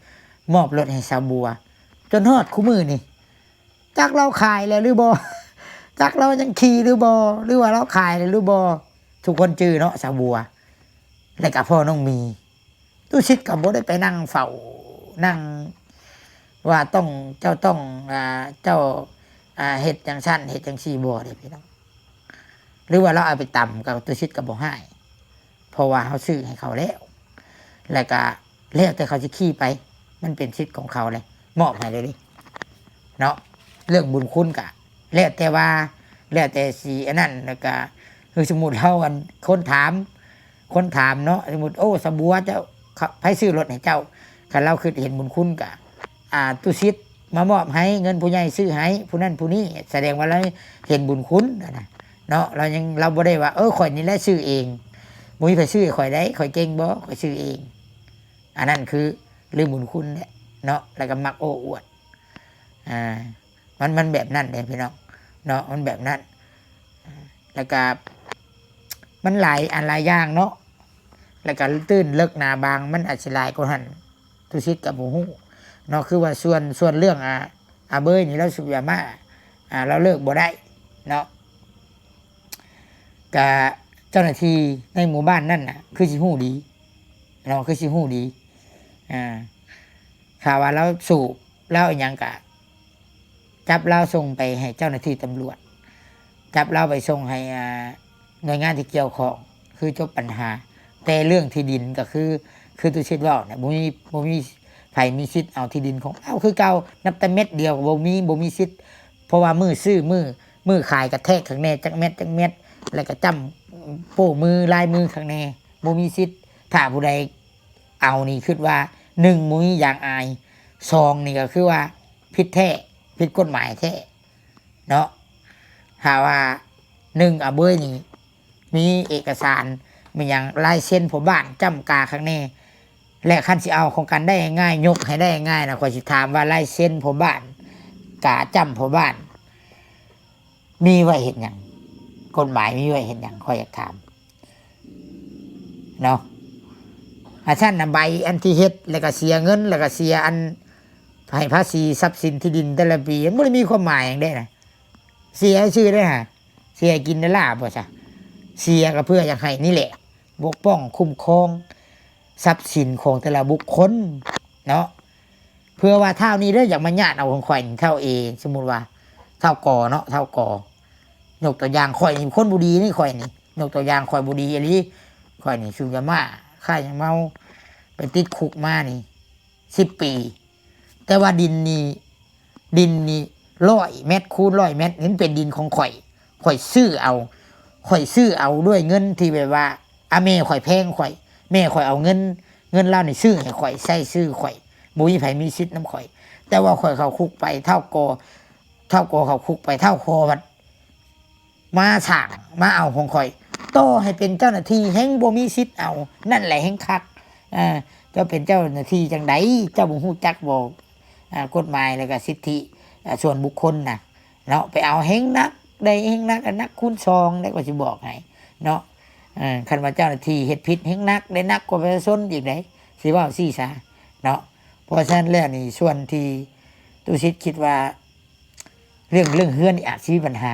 ມອບລົດໃຫ້ສາວບົວ ຈົນຮອດຄູ່ມື້ນີ້ ຈັກລາວຂາຍແລ້ວຫຼືບໍ່ ຈັກລາວຍັງຂີ່ຫຼືບໍ່ ຫຼືວ່າລາວຂາຍແລ້ວຫຼືບໍ່. ທຸກຄົນຈື່ເນາະ ສາວບົວ ແລ້ວກໍພໍ່ນ້ອງມີ. ຕູ້ສິດກໍບໍ່ໄດ້ໄປນັ່ງເຝົ້າ ນັ່ງວ່າຕ້ອງ ເຈົ້າຕ້ອງ ອາ ເຈົ້າ ອາ ເຮັດຈັ່ງຊັ້ນເຮັດຈັ່ງຊີ້ ບໍ່ເດ້ພີ່ນ້ອງ. ຫຼືວ່າລາວເອົາໄປຕຳ ກໍຕູ້ສິດກໍບໍ່ຮ້າຍ ເພາະວ່າເຮົາຊື້ໃຫ້ເຂົາແລ້ວ ແລ້ວກໍແລ້ວແຕ່ເຂົາຊິຂີ່ໄປ ມັນເປັນສິດຂອງເຂົາແຫຼະ ມອບໃຫ້ເລີຍເດ້ເນາະ. ເລື່ອງບຸນຄຸນກໍແລ້ວແຕ່ວ່າ ແລ້ວແຕ່ຊິອັນນັ້ນ ແລ້ວກໍຄືສົມມຸດເຮົາ ອັນ ຄົນຖາມ ຄົນຖາມເນາະ ສົມມຸດ ໂອ້ ສາວບົວ ເຈົ້າ ໃຜຊື້ລົດໃຫ້ເຈົ້າ? ຄັນລາວຄິດເຫັນບຸນຄຸນກະ ອາ ຕູ້ສິດມາມອບໃຫ້ ເງິນຜູ້ໃຫຍ່ຊື້ໃຫ້ ຜູ້ນັ້ນຜູ້ນີ້ ສະແດງວ່າລາວເຫັນບຸນຄຸນຫັ້ນນະເນາະ. ລາວຍັງ ລາວບໍ່ໄດ້ວ່າ ເອີ ຂ້ອຍນີ້ແຫຼະຊື້ເອງ ບໍ່ມີໃຜຊື້ໃຫ້ຂ້ອຍໄດ໋ ຂ້ອຍເກັ່ງບໍ່ ຂ້ອຍຊື້ເອງ. ອັນນັ້ນຄືລືມບຸນຄຸນແຫຼະເນາະ ແລ້ວກໍມັກໂອ້ອວດ ອາ ມັນ ມັນແບບນັ້ນເດ້ພີ່ນ້ອງເນາະ ມັນແບບນັ້ນ. ແລ້ວກະມັນຫຼາຍອັນຫຼາຍຢ່າງເນາະ ແລ້ວກະຕື້ນເລິກໜາບາງ ມັນອາດຊິຫຼາຍກວ່າຫັ້ນ ຕູ້ສິດກໍບໍ່ຮູ້ເນາະ. ຄືວ່າສ່ວນ ສ່ວນເລື່ອງ ອາ ອາເບີຍນີ້ ລາວສູບຢາມ້າ ອາ ລາວເລີກບໍ່ໄດ້ເນາະ ກະເຈົ້າໜ້າທີ່ໃນໝູ່ບ້ານນັ້ນນະ ຄືຊິຮູ້ດີເນາະ ຄືຊິຮູ້ດີ ອາ ຖ້າວ່າລາວສູບ ລາວອີ່ຫຍັງກະ ຈັບລາວສົ່ງໄປໃຫ້ເຈົ້າໜ້າທີ່ຕຳຫຼວດ ຈັບລາວໄປສົ່ງໃຫ້ ອາ ໜ່ວຍງານທີ່ກ່ຽວຂ້ອງ ຄືຈົບບັນຫາ. ແຕ່ເລື່ອງທີ່ດິນກໍຄື ຄືຕູ້ສິດເວົ້ານະ ບໍ່ມີ ບໍ່ມີໃຜມີສິດເອົາທີ່ດິນຂອງລາວຄືເກົ່າ ນັບແຕ່ເມັດດຽວກໍບໍ່ມີ ບໍ່ມີສິດ ເພາະວ່າມື້ຊື້ ມື້ ມື້ຂາຍກະແທກຂ້າງແນ່ ຈັກແມັດ ຈັກແມັດ ແລ້ວກະຈ້ຳໂປ້ມືລາຍມືຂ້າງແນ່ ບໍ່ມີສິດ. ຖ້າຜູ້ໃດເອົານີ້ ຄິດວ່າ ໜຶ່ງ ບໍ່ມີຢາງອາຍ ສອງ ນີ້ກໍຄືວ່າ ຜິດແທ້ ຜິດກົດໝາຍແທ້ເນາະ. ຖ້າວ່າ ໜຶ່ງ ອາເບີຍນີ້ ມີເອກະສານ ມີຫຍັງ ລາຍເຊັນພໍ່ບ້ານຈ້ຳກາຂ້າງແນ່ ແລະ ຄັນຊິເອົາຂອງກັນໄດ້ງ່າຍ ຍົກໃຫ້ໄດ້ງ່າຍນະ ຂ້ອຍຊິຖາມວ່າ ລາຍເຊັນພໍ່ບ້ານກາຈ້ຳພໍ່ບ້ານ ມີໄວ້ເຮັດຫຍັງ? ກົດໝາຍມີໄວ້ເຮັດຫຍັງ? ຂ້ອຍຢາກຖາມເນາະ. ອາ ຊັ້ນນະ ໃບອັນທີ່ເຮັດ ແລ້ວກໍເສຍເງິນ ແລ້ວກໍເສຍອັນໃຫ້ພາສີຊັບສິນທີ່ດິນແຕ່ລະປີ ມັນບໍ່ໄດ້ມີຄວາມໝາຍຫຍັງເດ້ນະ ເສຍຊື່ເດ້ຫາ ເສຍກິນໄດ້ລາບບໍ່ຊະ? ເສຍກໍເພື່ອຢາກໃຫ້ນີ້ແຫຼະ ປົກປ້ອງຄຸ້ມຄອງຊັບສິນຂອງແຕ່ລະບຸກຄົນເນາະ. ເພື່ອວ່າທ້າວນີ້ເດີ ຢາກມາຍາດເອົາຂອງຂ້ອຍນີ້ ທ້າວເອ ສົມມຸດວ່າ ທ້າວ ກ ເນາະ ທ້າວ ກ ຍົກຕົວຢ່າງ ຂ້ອຍນີ້ຄົນບໍ່ດີນີ້ ຂ້ອຍນີ້ ຍົກຕົວຢ່າງ ຂ້ອຍບໍ່ດີອີ່ຫຼີ ຂ້ອຍນີ້ສູບຢາມ້າ ຄ້າຢາເມົາ ໄປຕິດຄຸກມານີ້ສິບປີ ແຕ່ວ່າດິນນີ້ ດິນນີ້ຮ້ອຍແມັດຄູນຮ້ອຍແມັດ ນີ້ມັນເປັນດິນຂອງຂ້ອຍ ຂ້ອຍຊື້ເອົາ ຂ້ອຍຊື້ເອົາດ້ວຍເງິນທີ່ແບບວ່າ ອາ ແມ່ຂ້ອຍແພງຂ້ອຍ ແມ່ຂ້ອຍເອົາເງິນ ເງິນລາວນີ້ຊື້ໃຫ້ຂ້ອຍ ໃຊ້ຊື່ຂ້ອຍ ບໍ່ມີໃຜມີສິດນຳຂ້ອຍ. ແຕ່ວ່າຂ້ອຍເຂົ້າຄຸກໄປ ທ້າວ ກ ທ້າວ ກ ເຂົ້າຄຸກໄປ ທ້າວ ກ ພັດມາສ້າງ ມາເອົາຂອງຂ້ອຍ ຕໍ່ໃຫ້ເປັນເຈົ້າໜ້າທີ່ແຮ່ງບໍ່ມີສິດເອົາ ນັ້ນແຫຼະແຮ່ງຄັກ ອ່າ ເຈົ້າເປັນເຈົ້າໜ້າທີ່ຈັ່ງໃດ ເຈົ້າບໍ່ຮູ້ຈັກບໍ່ ອ່າ ກົດໝາຍ ແລ້ວກໍສິດທິ ອ່າ ສ່ວນບຸກຄົນນະເນາະ ໄປເອົາແຮງໜັກ ໄດ້ແຮງໜັກ ໜັກຄູນສອງ ແລ້ວກໍຊິບອກໃຫ້ເນາະ. ເອີ ຄັນວ່າເຈົ້າໜ້າທີ່ເຮັດຜິດແຮງໜັກ ໄດ້ໜັກກວ່າປະຊາຊົນອີກໃດ໋ ຊິເວົ້າຊີ້ຊະເນາະ. ເພາະສະນັ້ນແລ້ວນີ້ ສ່ວນທີ່ຕຸສິດຄິດວ່າ ເລື່ອງ ເລື່ອງເຮືອນນີ້ອາດຊິມີບັນຫາ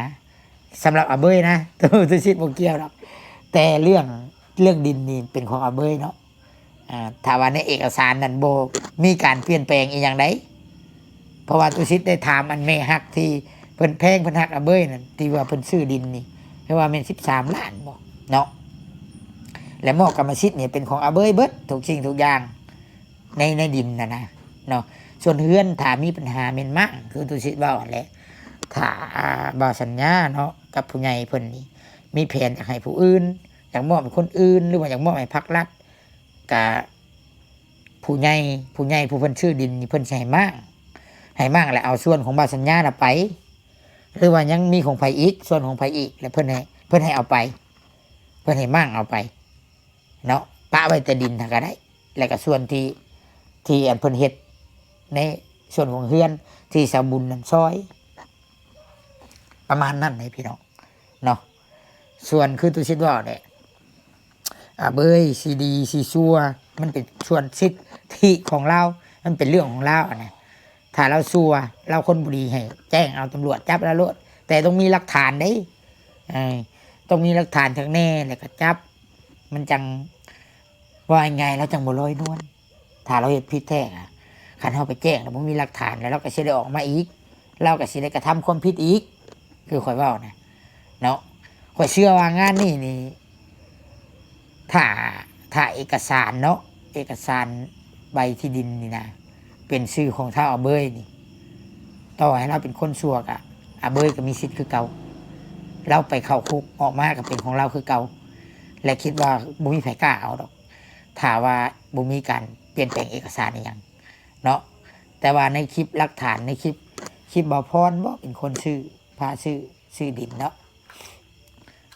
ສຳລັບອາເບີຍນະ ຕຸສິດບໍ່ກ່ຽວດອກ ແຕ່ເລື່ອງ ເລື່ອງດິນນີ້ເປັນຂອງອາເບີຍເນາະ. ອ່າ ຖ້າວ່າໃນເອກະສານນັ້ນບໍ່ມີການປ່ຽນແປງອີ່ຫຍັງໃດ ເພາະວ່າຕຸສິດໄດ້ຖາມອັນແມ່ຮັກທີ່ເພິ່ນແພງ ເພິ່ນຮັກອາເບີຍນັ້ນ ທີ່ວ່າເພິ່ນຊື້ດິນນີ້ ເພິ່ນວ່າແມ່ນສິບສາມລ້ານບໍເນາະ ແລະ ໝໍ້ກຳມະສິດນີ້ເປັນຂອງອາເບີຍເບິດ ທຸກສິ່ງທຸກຢ່າງ ໃນ ໃນດິນນະນະເນາະ. ສ່ວນເຮືອນຖ້າມີບັນຫາແມ່ນມ້າງ ຄືຕຸສິດເວົ້າຫັ້ນແຫຼະ ຖ້າ ອ່າ ບ່າວສັນຍາເນາະ ກັບຜູ້ໃຫຍ່ເພິ່ນນີ້ ມີແຜນຢາກໃຫ້ຜູ້ອື່ນ ຢາກມອບໃຫ້ຄົນອື່ນ ຫຼືວ່າຢາກມອບໃຫ້ພັກລັດ ກະຜູ້ໃຫຍ່ ຜູ້ໃຫຍ່ຜູ້ເພິ່ນຊື້ດິນນີ້ ເພິ່ນຊິໃຫ້ມ້າງ ໃຫ້ມ້າງແລ້ວເອົາສ່ວນຂອງບ່າວສັນຍານະໄປ ຫຼືວ່າຍັງມີຂອງໃຜອີກ ສ່ວນຂອງໃຜອີກ ແລ້ວເພິ່ນໃຫ້ ເພິ່ນໃຫ້ເອົາໄປ ເພິ່ນໃຫ້ມ້າງເອົາໄປ ເນາະ ປະໄວ້ແຕ່ດິນຫັ້ນກໍໄດ້ ແລ້ວກໍສ່ວນທີ່ ທີ່ອັນເພິ່ນເຮັດໃນສ່ວນຂອງເຮືອນທີ່ສາວບຸນນັ້ນຊ່ອຍ ປະມານນັ້ນເດ້ພີ່ນ້ອງເນາະ. ສ່ວນຄືຕຸສິດເວົ້າແຫຼະ ອາເບີຍຊິດີຊິຊົ່ວ ມັນເປັນສ່ວນສິດທິຂອງລາວ ມັນເປັນເລື່ອງຂອງລາວຫັ້ນນະ. ຖ້າລາວຊົ່ວ ລາວຄົນບໍ່ດີ ໃຫ້ແຈ້ງເອົາຕຳຫຼວດຈັບລາວໂລດ ແຕ່ຕ້ອງມີຫຼັກຖານເດ້ ເອີ ຕ້ອງມີຫຼັກຖານຄັກແນ່ ແລ້ວກໍຈັບ ມັນຈັ່ງ ເວົ້າງ່າຍໆ ລາວຈັ່ງບໍ່ລອຍນວນ. ຖ້າລາວເຮັດຜິດແທ້ອະ ຄັນເຮົາໄປແຈ້ງແລ້ວບໍ່ມີຫຼັກຖານ ແລ້ວລາວກໍຊິໄດ້ອອກມາອີກ ລາວກໍຊິໄດ້ກະທຳຄວາມຜິດອີກ ຄືຂ້ອຍເວົ້ານະເນາະ. ຂ້ອຍເຊື່ອວ່າງານນີ້ນີ້ ຖ້າ ຖ້າເອກະສານເນາະ ເອກະສານໃບທີ່ດິນນີ້ນະ ເປັນຊື່ຂອງທ້າວອາເບີຍນີ້ ຕໍ່ໃຫ້ລາວເປັນຄົນຊົ່ວກະ ອາເບີຍກໍມີສິດຄືເກົ່າ ລາວໄປເຂົ້າຄຸກອອກມາກໍເປັນຂອງລາວຄືເກົ່າ ແລະ ຄິດວ່າບໍ່ມີໃຜກ້າເອົາດອກ ຖ້າວ່າບໍ່ມີການປ່ຽນແປງເອກະສານອີ່ຫຍັງເນາະ. ແຕ່ວ່າໃນຄລິບຫຼັກຖານ ໃນຄລິບ ຄລິບບ່າວພອນບໍ ເປັນຄົນຊື້ ພາຊື້ ຊື້ດິນເນາະ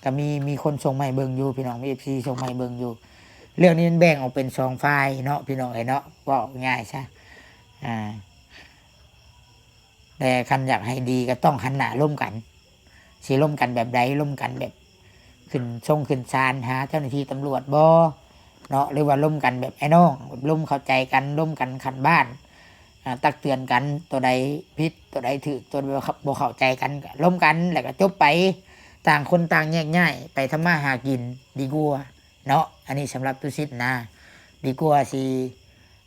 ກໍມີ ມີຄົນສົ່ງມາໃຫ້ເບິ່ງຢູ່ ພີ່ນ້ອງ ມີເອັຟຊີສົ່ງມາໃຫ້ເບິ່ງຢູ່. ເລື່ອງນີ້ມັນແບ່ງອອກເປັນສອງຝ່າຍເນາະ ພີ່ນ້ອງເອີຍເນາະ ເວົ້າງ່າຍຊະ ອ່າ ແຕ່ຄັນຢາກໃຫ້ດີກໍຕ້ອງຫັນໜ້າລົມກັນ ຊິລົມກັນແບບໃດ ລົມກັນແບບຂຶ້ນຊົງຂຶ້ນສານ ຫາເຈົ້າໜ້າທີ່ຕຳຫຼວດບໍເນາະ ຫຼືວ່າລົມກັນແບບອ້າຍນ້ອງ ແບບລົມເຂົ້າໃຈກັນ ລົມກັນຂັ້ນບ້ານ ອ່າ ຕັກເຕືອນກັນ ຕົວໃດຜິດ ຕົວໃດຖືກ ຕົວໃດບໍ່ເຂົ້າໃຈກັນ ກໍລົມກັນ ແລ້ວກໍຈົບໄປ ຕ່າງຄົນຕ່າງແຍກຍ້າຍໄປທຳມາຫາກິນດີກວ່າເນາະ. ອັນນີ້ສຳລັບຕຸສິດນະ ດີກວ່າຊິ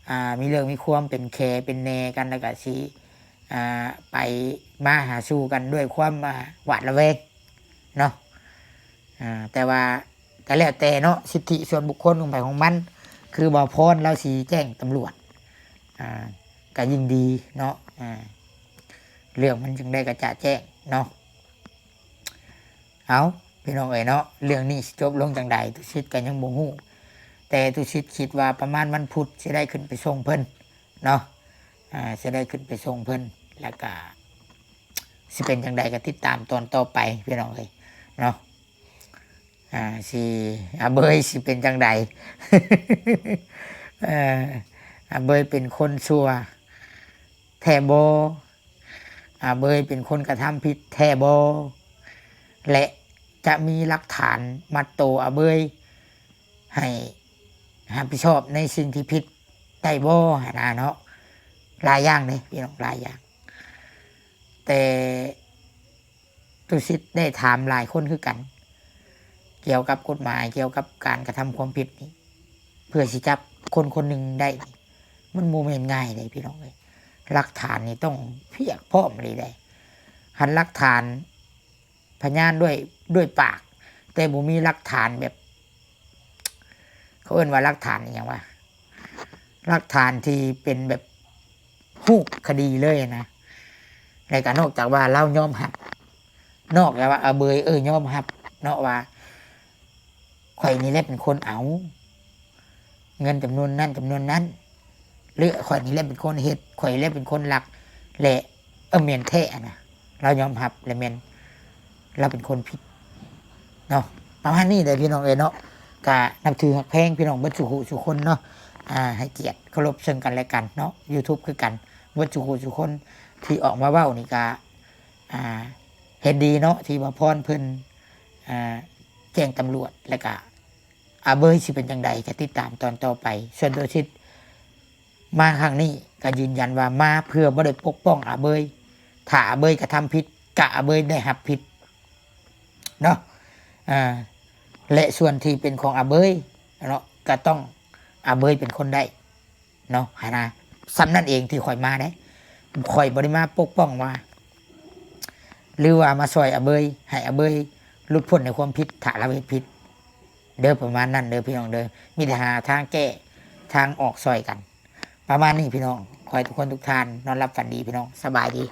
ອ່າ ມີເລື່ອງມີຄວາມເປັນແຂເປັນແໜກັນ ແລ້ວກໍຊິ ອ່າ ໄປມາຫາສູ່ກັນດ້ວຍຄວາມ ອ່າ ຫວາດລະແວງເນາະ. ອ່າ ແຕ່ວ່າກໍແລ້ວແຕ່ເນາະ ສິດທິສ່ວນບຸກຄົນຂອງໃຜຂອງມັນ ຄືບ່າວພອນລາວຊິແຈ້ງຕຳຫຼວດ ອ່າ ກໍຍິ່ງດີເນາະ ອ່າ ເລື່ອງມັນຈຶ່ງໄດ້ກະຈະແຈ້ງເນາະ. ເອົາ ພີ່ນ້ອງເອີຍເນາະ ເລື່ອງນີ້ຊິຈົບລົງຈັ່ງໃດ ຕຸສິດກໍຍັງບໍ່ຮູ້ ແຕ່ຕຸສິດຄິດວ່າປະມານວັນພຸດຊິໄດ້ຂຶ້ນໄປສົ່ງເພິ່ນເນາະ ອ່າ ຊິໄດ້ຂຶ້ນໄປສົ່ງເພິ່ນ ແລ້ວກະຊິເປັນຈັ່ງໃດກໍຕິດຕາມຕອນຕໍ່ໄປ ພີ່ນ້ອງເອີຍເນາະ. ອ່າ ຊິ ອາເບີຍຊິເປັນຈັ່ງໃດ ເອີ ອາເບີຍເປັນຄົນຊົ່ວແທ້ບໍ? ອາເບີຍເປັນຄົນກະທຳຜິດແທ້ບໍ? ແລະ ຈະມີຫຼັກຖານມັດໂຕອາເບີຍໃຫ້ຮັບຜິດຊອບໃນສິ່ງທີ່ຜິດໄດ້ບໍຫັ້ນນະເນາະ? ຫຼາຍຢ່າງເດ້ພີ່ນ້ອງ ຫຼາຍຢ່າງ ແຕ່ ຕຸສິດໄດ້ຖາມຫຼາຍຄົນຄືກັນ ກ່ຽວກັບກົດໝາຍ ກ່ຽວກັບການກະທຳຄວາມຜິດນີ້ ເພື່ອຊິຈັບຄົນຄົນໜຶ່ງໄດ້ນີ້ ມັນບໍ່ແມ່ນງ່າຍເດ້ພີ່ນ້ອງເອີຍ. ຫຼັກຖານນີ້ຕ້ອງພຽບພ້ອມອີ່ຫຼີເດ້. ຄັນຫຼັກຖານ ພະຍານດ້ວຍ ດ້ວຍປາກ ແຕ່ບໍ່ມີຫຼັກຖານແບບ ເຂົາເອີ້ນວ່າຫຼັກຖານອີ່ຫຍັງວະ? ຫຼັກຖານທີ່ເປັນແບບຮູບຄະດີເລີຍນະ ແລ້ວກະນອກຈາກວ່າລາວຍອມຮັບ ນອກຈາກວ່າອາເບີຍ ເອີ ຍອມຮັບເນາະວ່າ ຂ້ອຍນີ້ແຫຼະເປັນຄົນເອົາເງິນຈຳນວນນັ້ນຈຳນວນນັ້ນ ຫຼື ຂ້ອຍນີ້ແຫຼະເປັນຄົນເຮັດ ຂ້ອຍແຫຼະເປັນຄົນລັກ ແລະ ເອີ ແມ່ນແທ້ຫັ້ນນະ ລາວຍອມຮັບ ແລະ ແມ່ນລາວເປັນຄົນຜິດເນາະ. ປະມານນີ້ແຫຼະພີ່ນ້ອງເອີຍເນາະ. ກະນັບຖືຮັກແພງພີ່ນ້ອງເບິດສູ່ຜູ້ສູ່ຄົນເນາະ ອ່າ ໃຫ້ກຽດເຄົາລົບເຊິ່ງກັນແລະກັນເນາະ YouTube ຄືກັນ ເບິດສູ່ຜູ້ສູ່ຄົນທີ່ອອກມາເວົ້ານີ້ກະ ອ່າ ເຫັນດີເນາະ ທີ່ວ່າພອນເພິ່ນ ອ່າ ແຈ້ງຕຳຫຼວດ ແລະກະອາເບີຍຊິເປັນຈັ່ງໃດ ຈະຕິດຕາມຕອນຕໍ່ໄປ. ສ່ວນຕົວຊິດມາຄັ້ງນີ້ກະຢືນຢັນວ່າມາເພື່ອບໍ່ໄດ້ປົກປ້ອງອາເບີຍ ຖ້າອາເບີຍກະທຳຜິດ ກະອາເບີຍໄດ້ຮັບຜິດເນາະ ອ່າ ແລະສ່ວນທີ່ເປັນຂອງອາເບີຍເນາະ ກະຕ້ອງອາເບີຍເປັນຄົນໄດ້ ເນາະຫັ້ນນະ. ສ່ຳນັ້ນເອງທີ່ຂ້ອຍມາເດ້ ຂ້ອຍບໍ່ໄດ້ມາປົກປ້ອງວ່າ ຫຼືວ່າມາຊ່ອຍອາເບີຍ ໃຫ້ອາເບີຍຫຼຸດພົ້ນໃນຄວາມຜິດ ຖ້າລາວເຮັດຜິດເດີ ປະມານນັ້ນເດີພີ່ນ້ອງເດີ. ມີແຕ່ຫາທາງແກ້ທາງອອກຊ່ອຍກັນ ປະມານນີ້ພີ່ນ້ອງ. ຂໍໃຫ້ທຸກຄົນທຸກທ່ານນອນຫຼັບຝັນດີພີ່ນ້ອງ ສະບາຍດີ.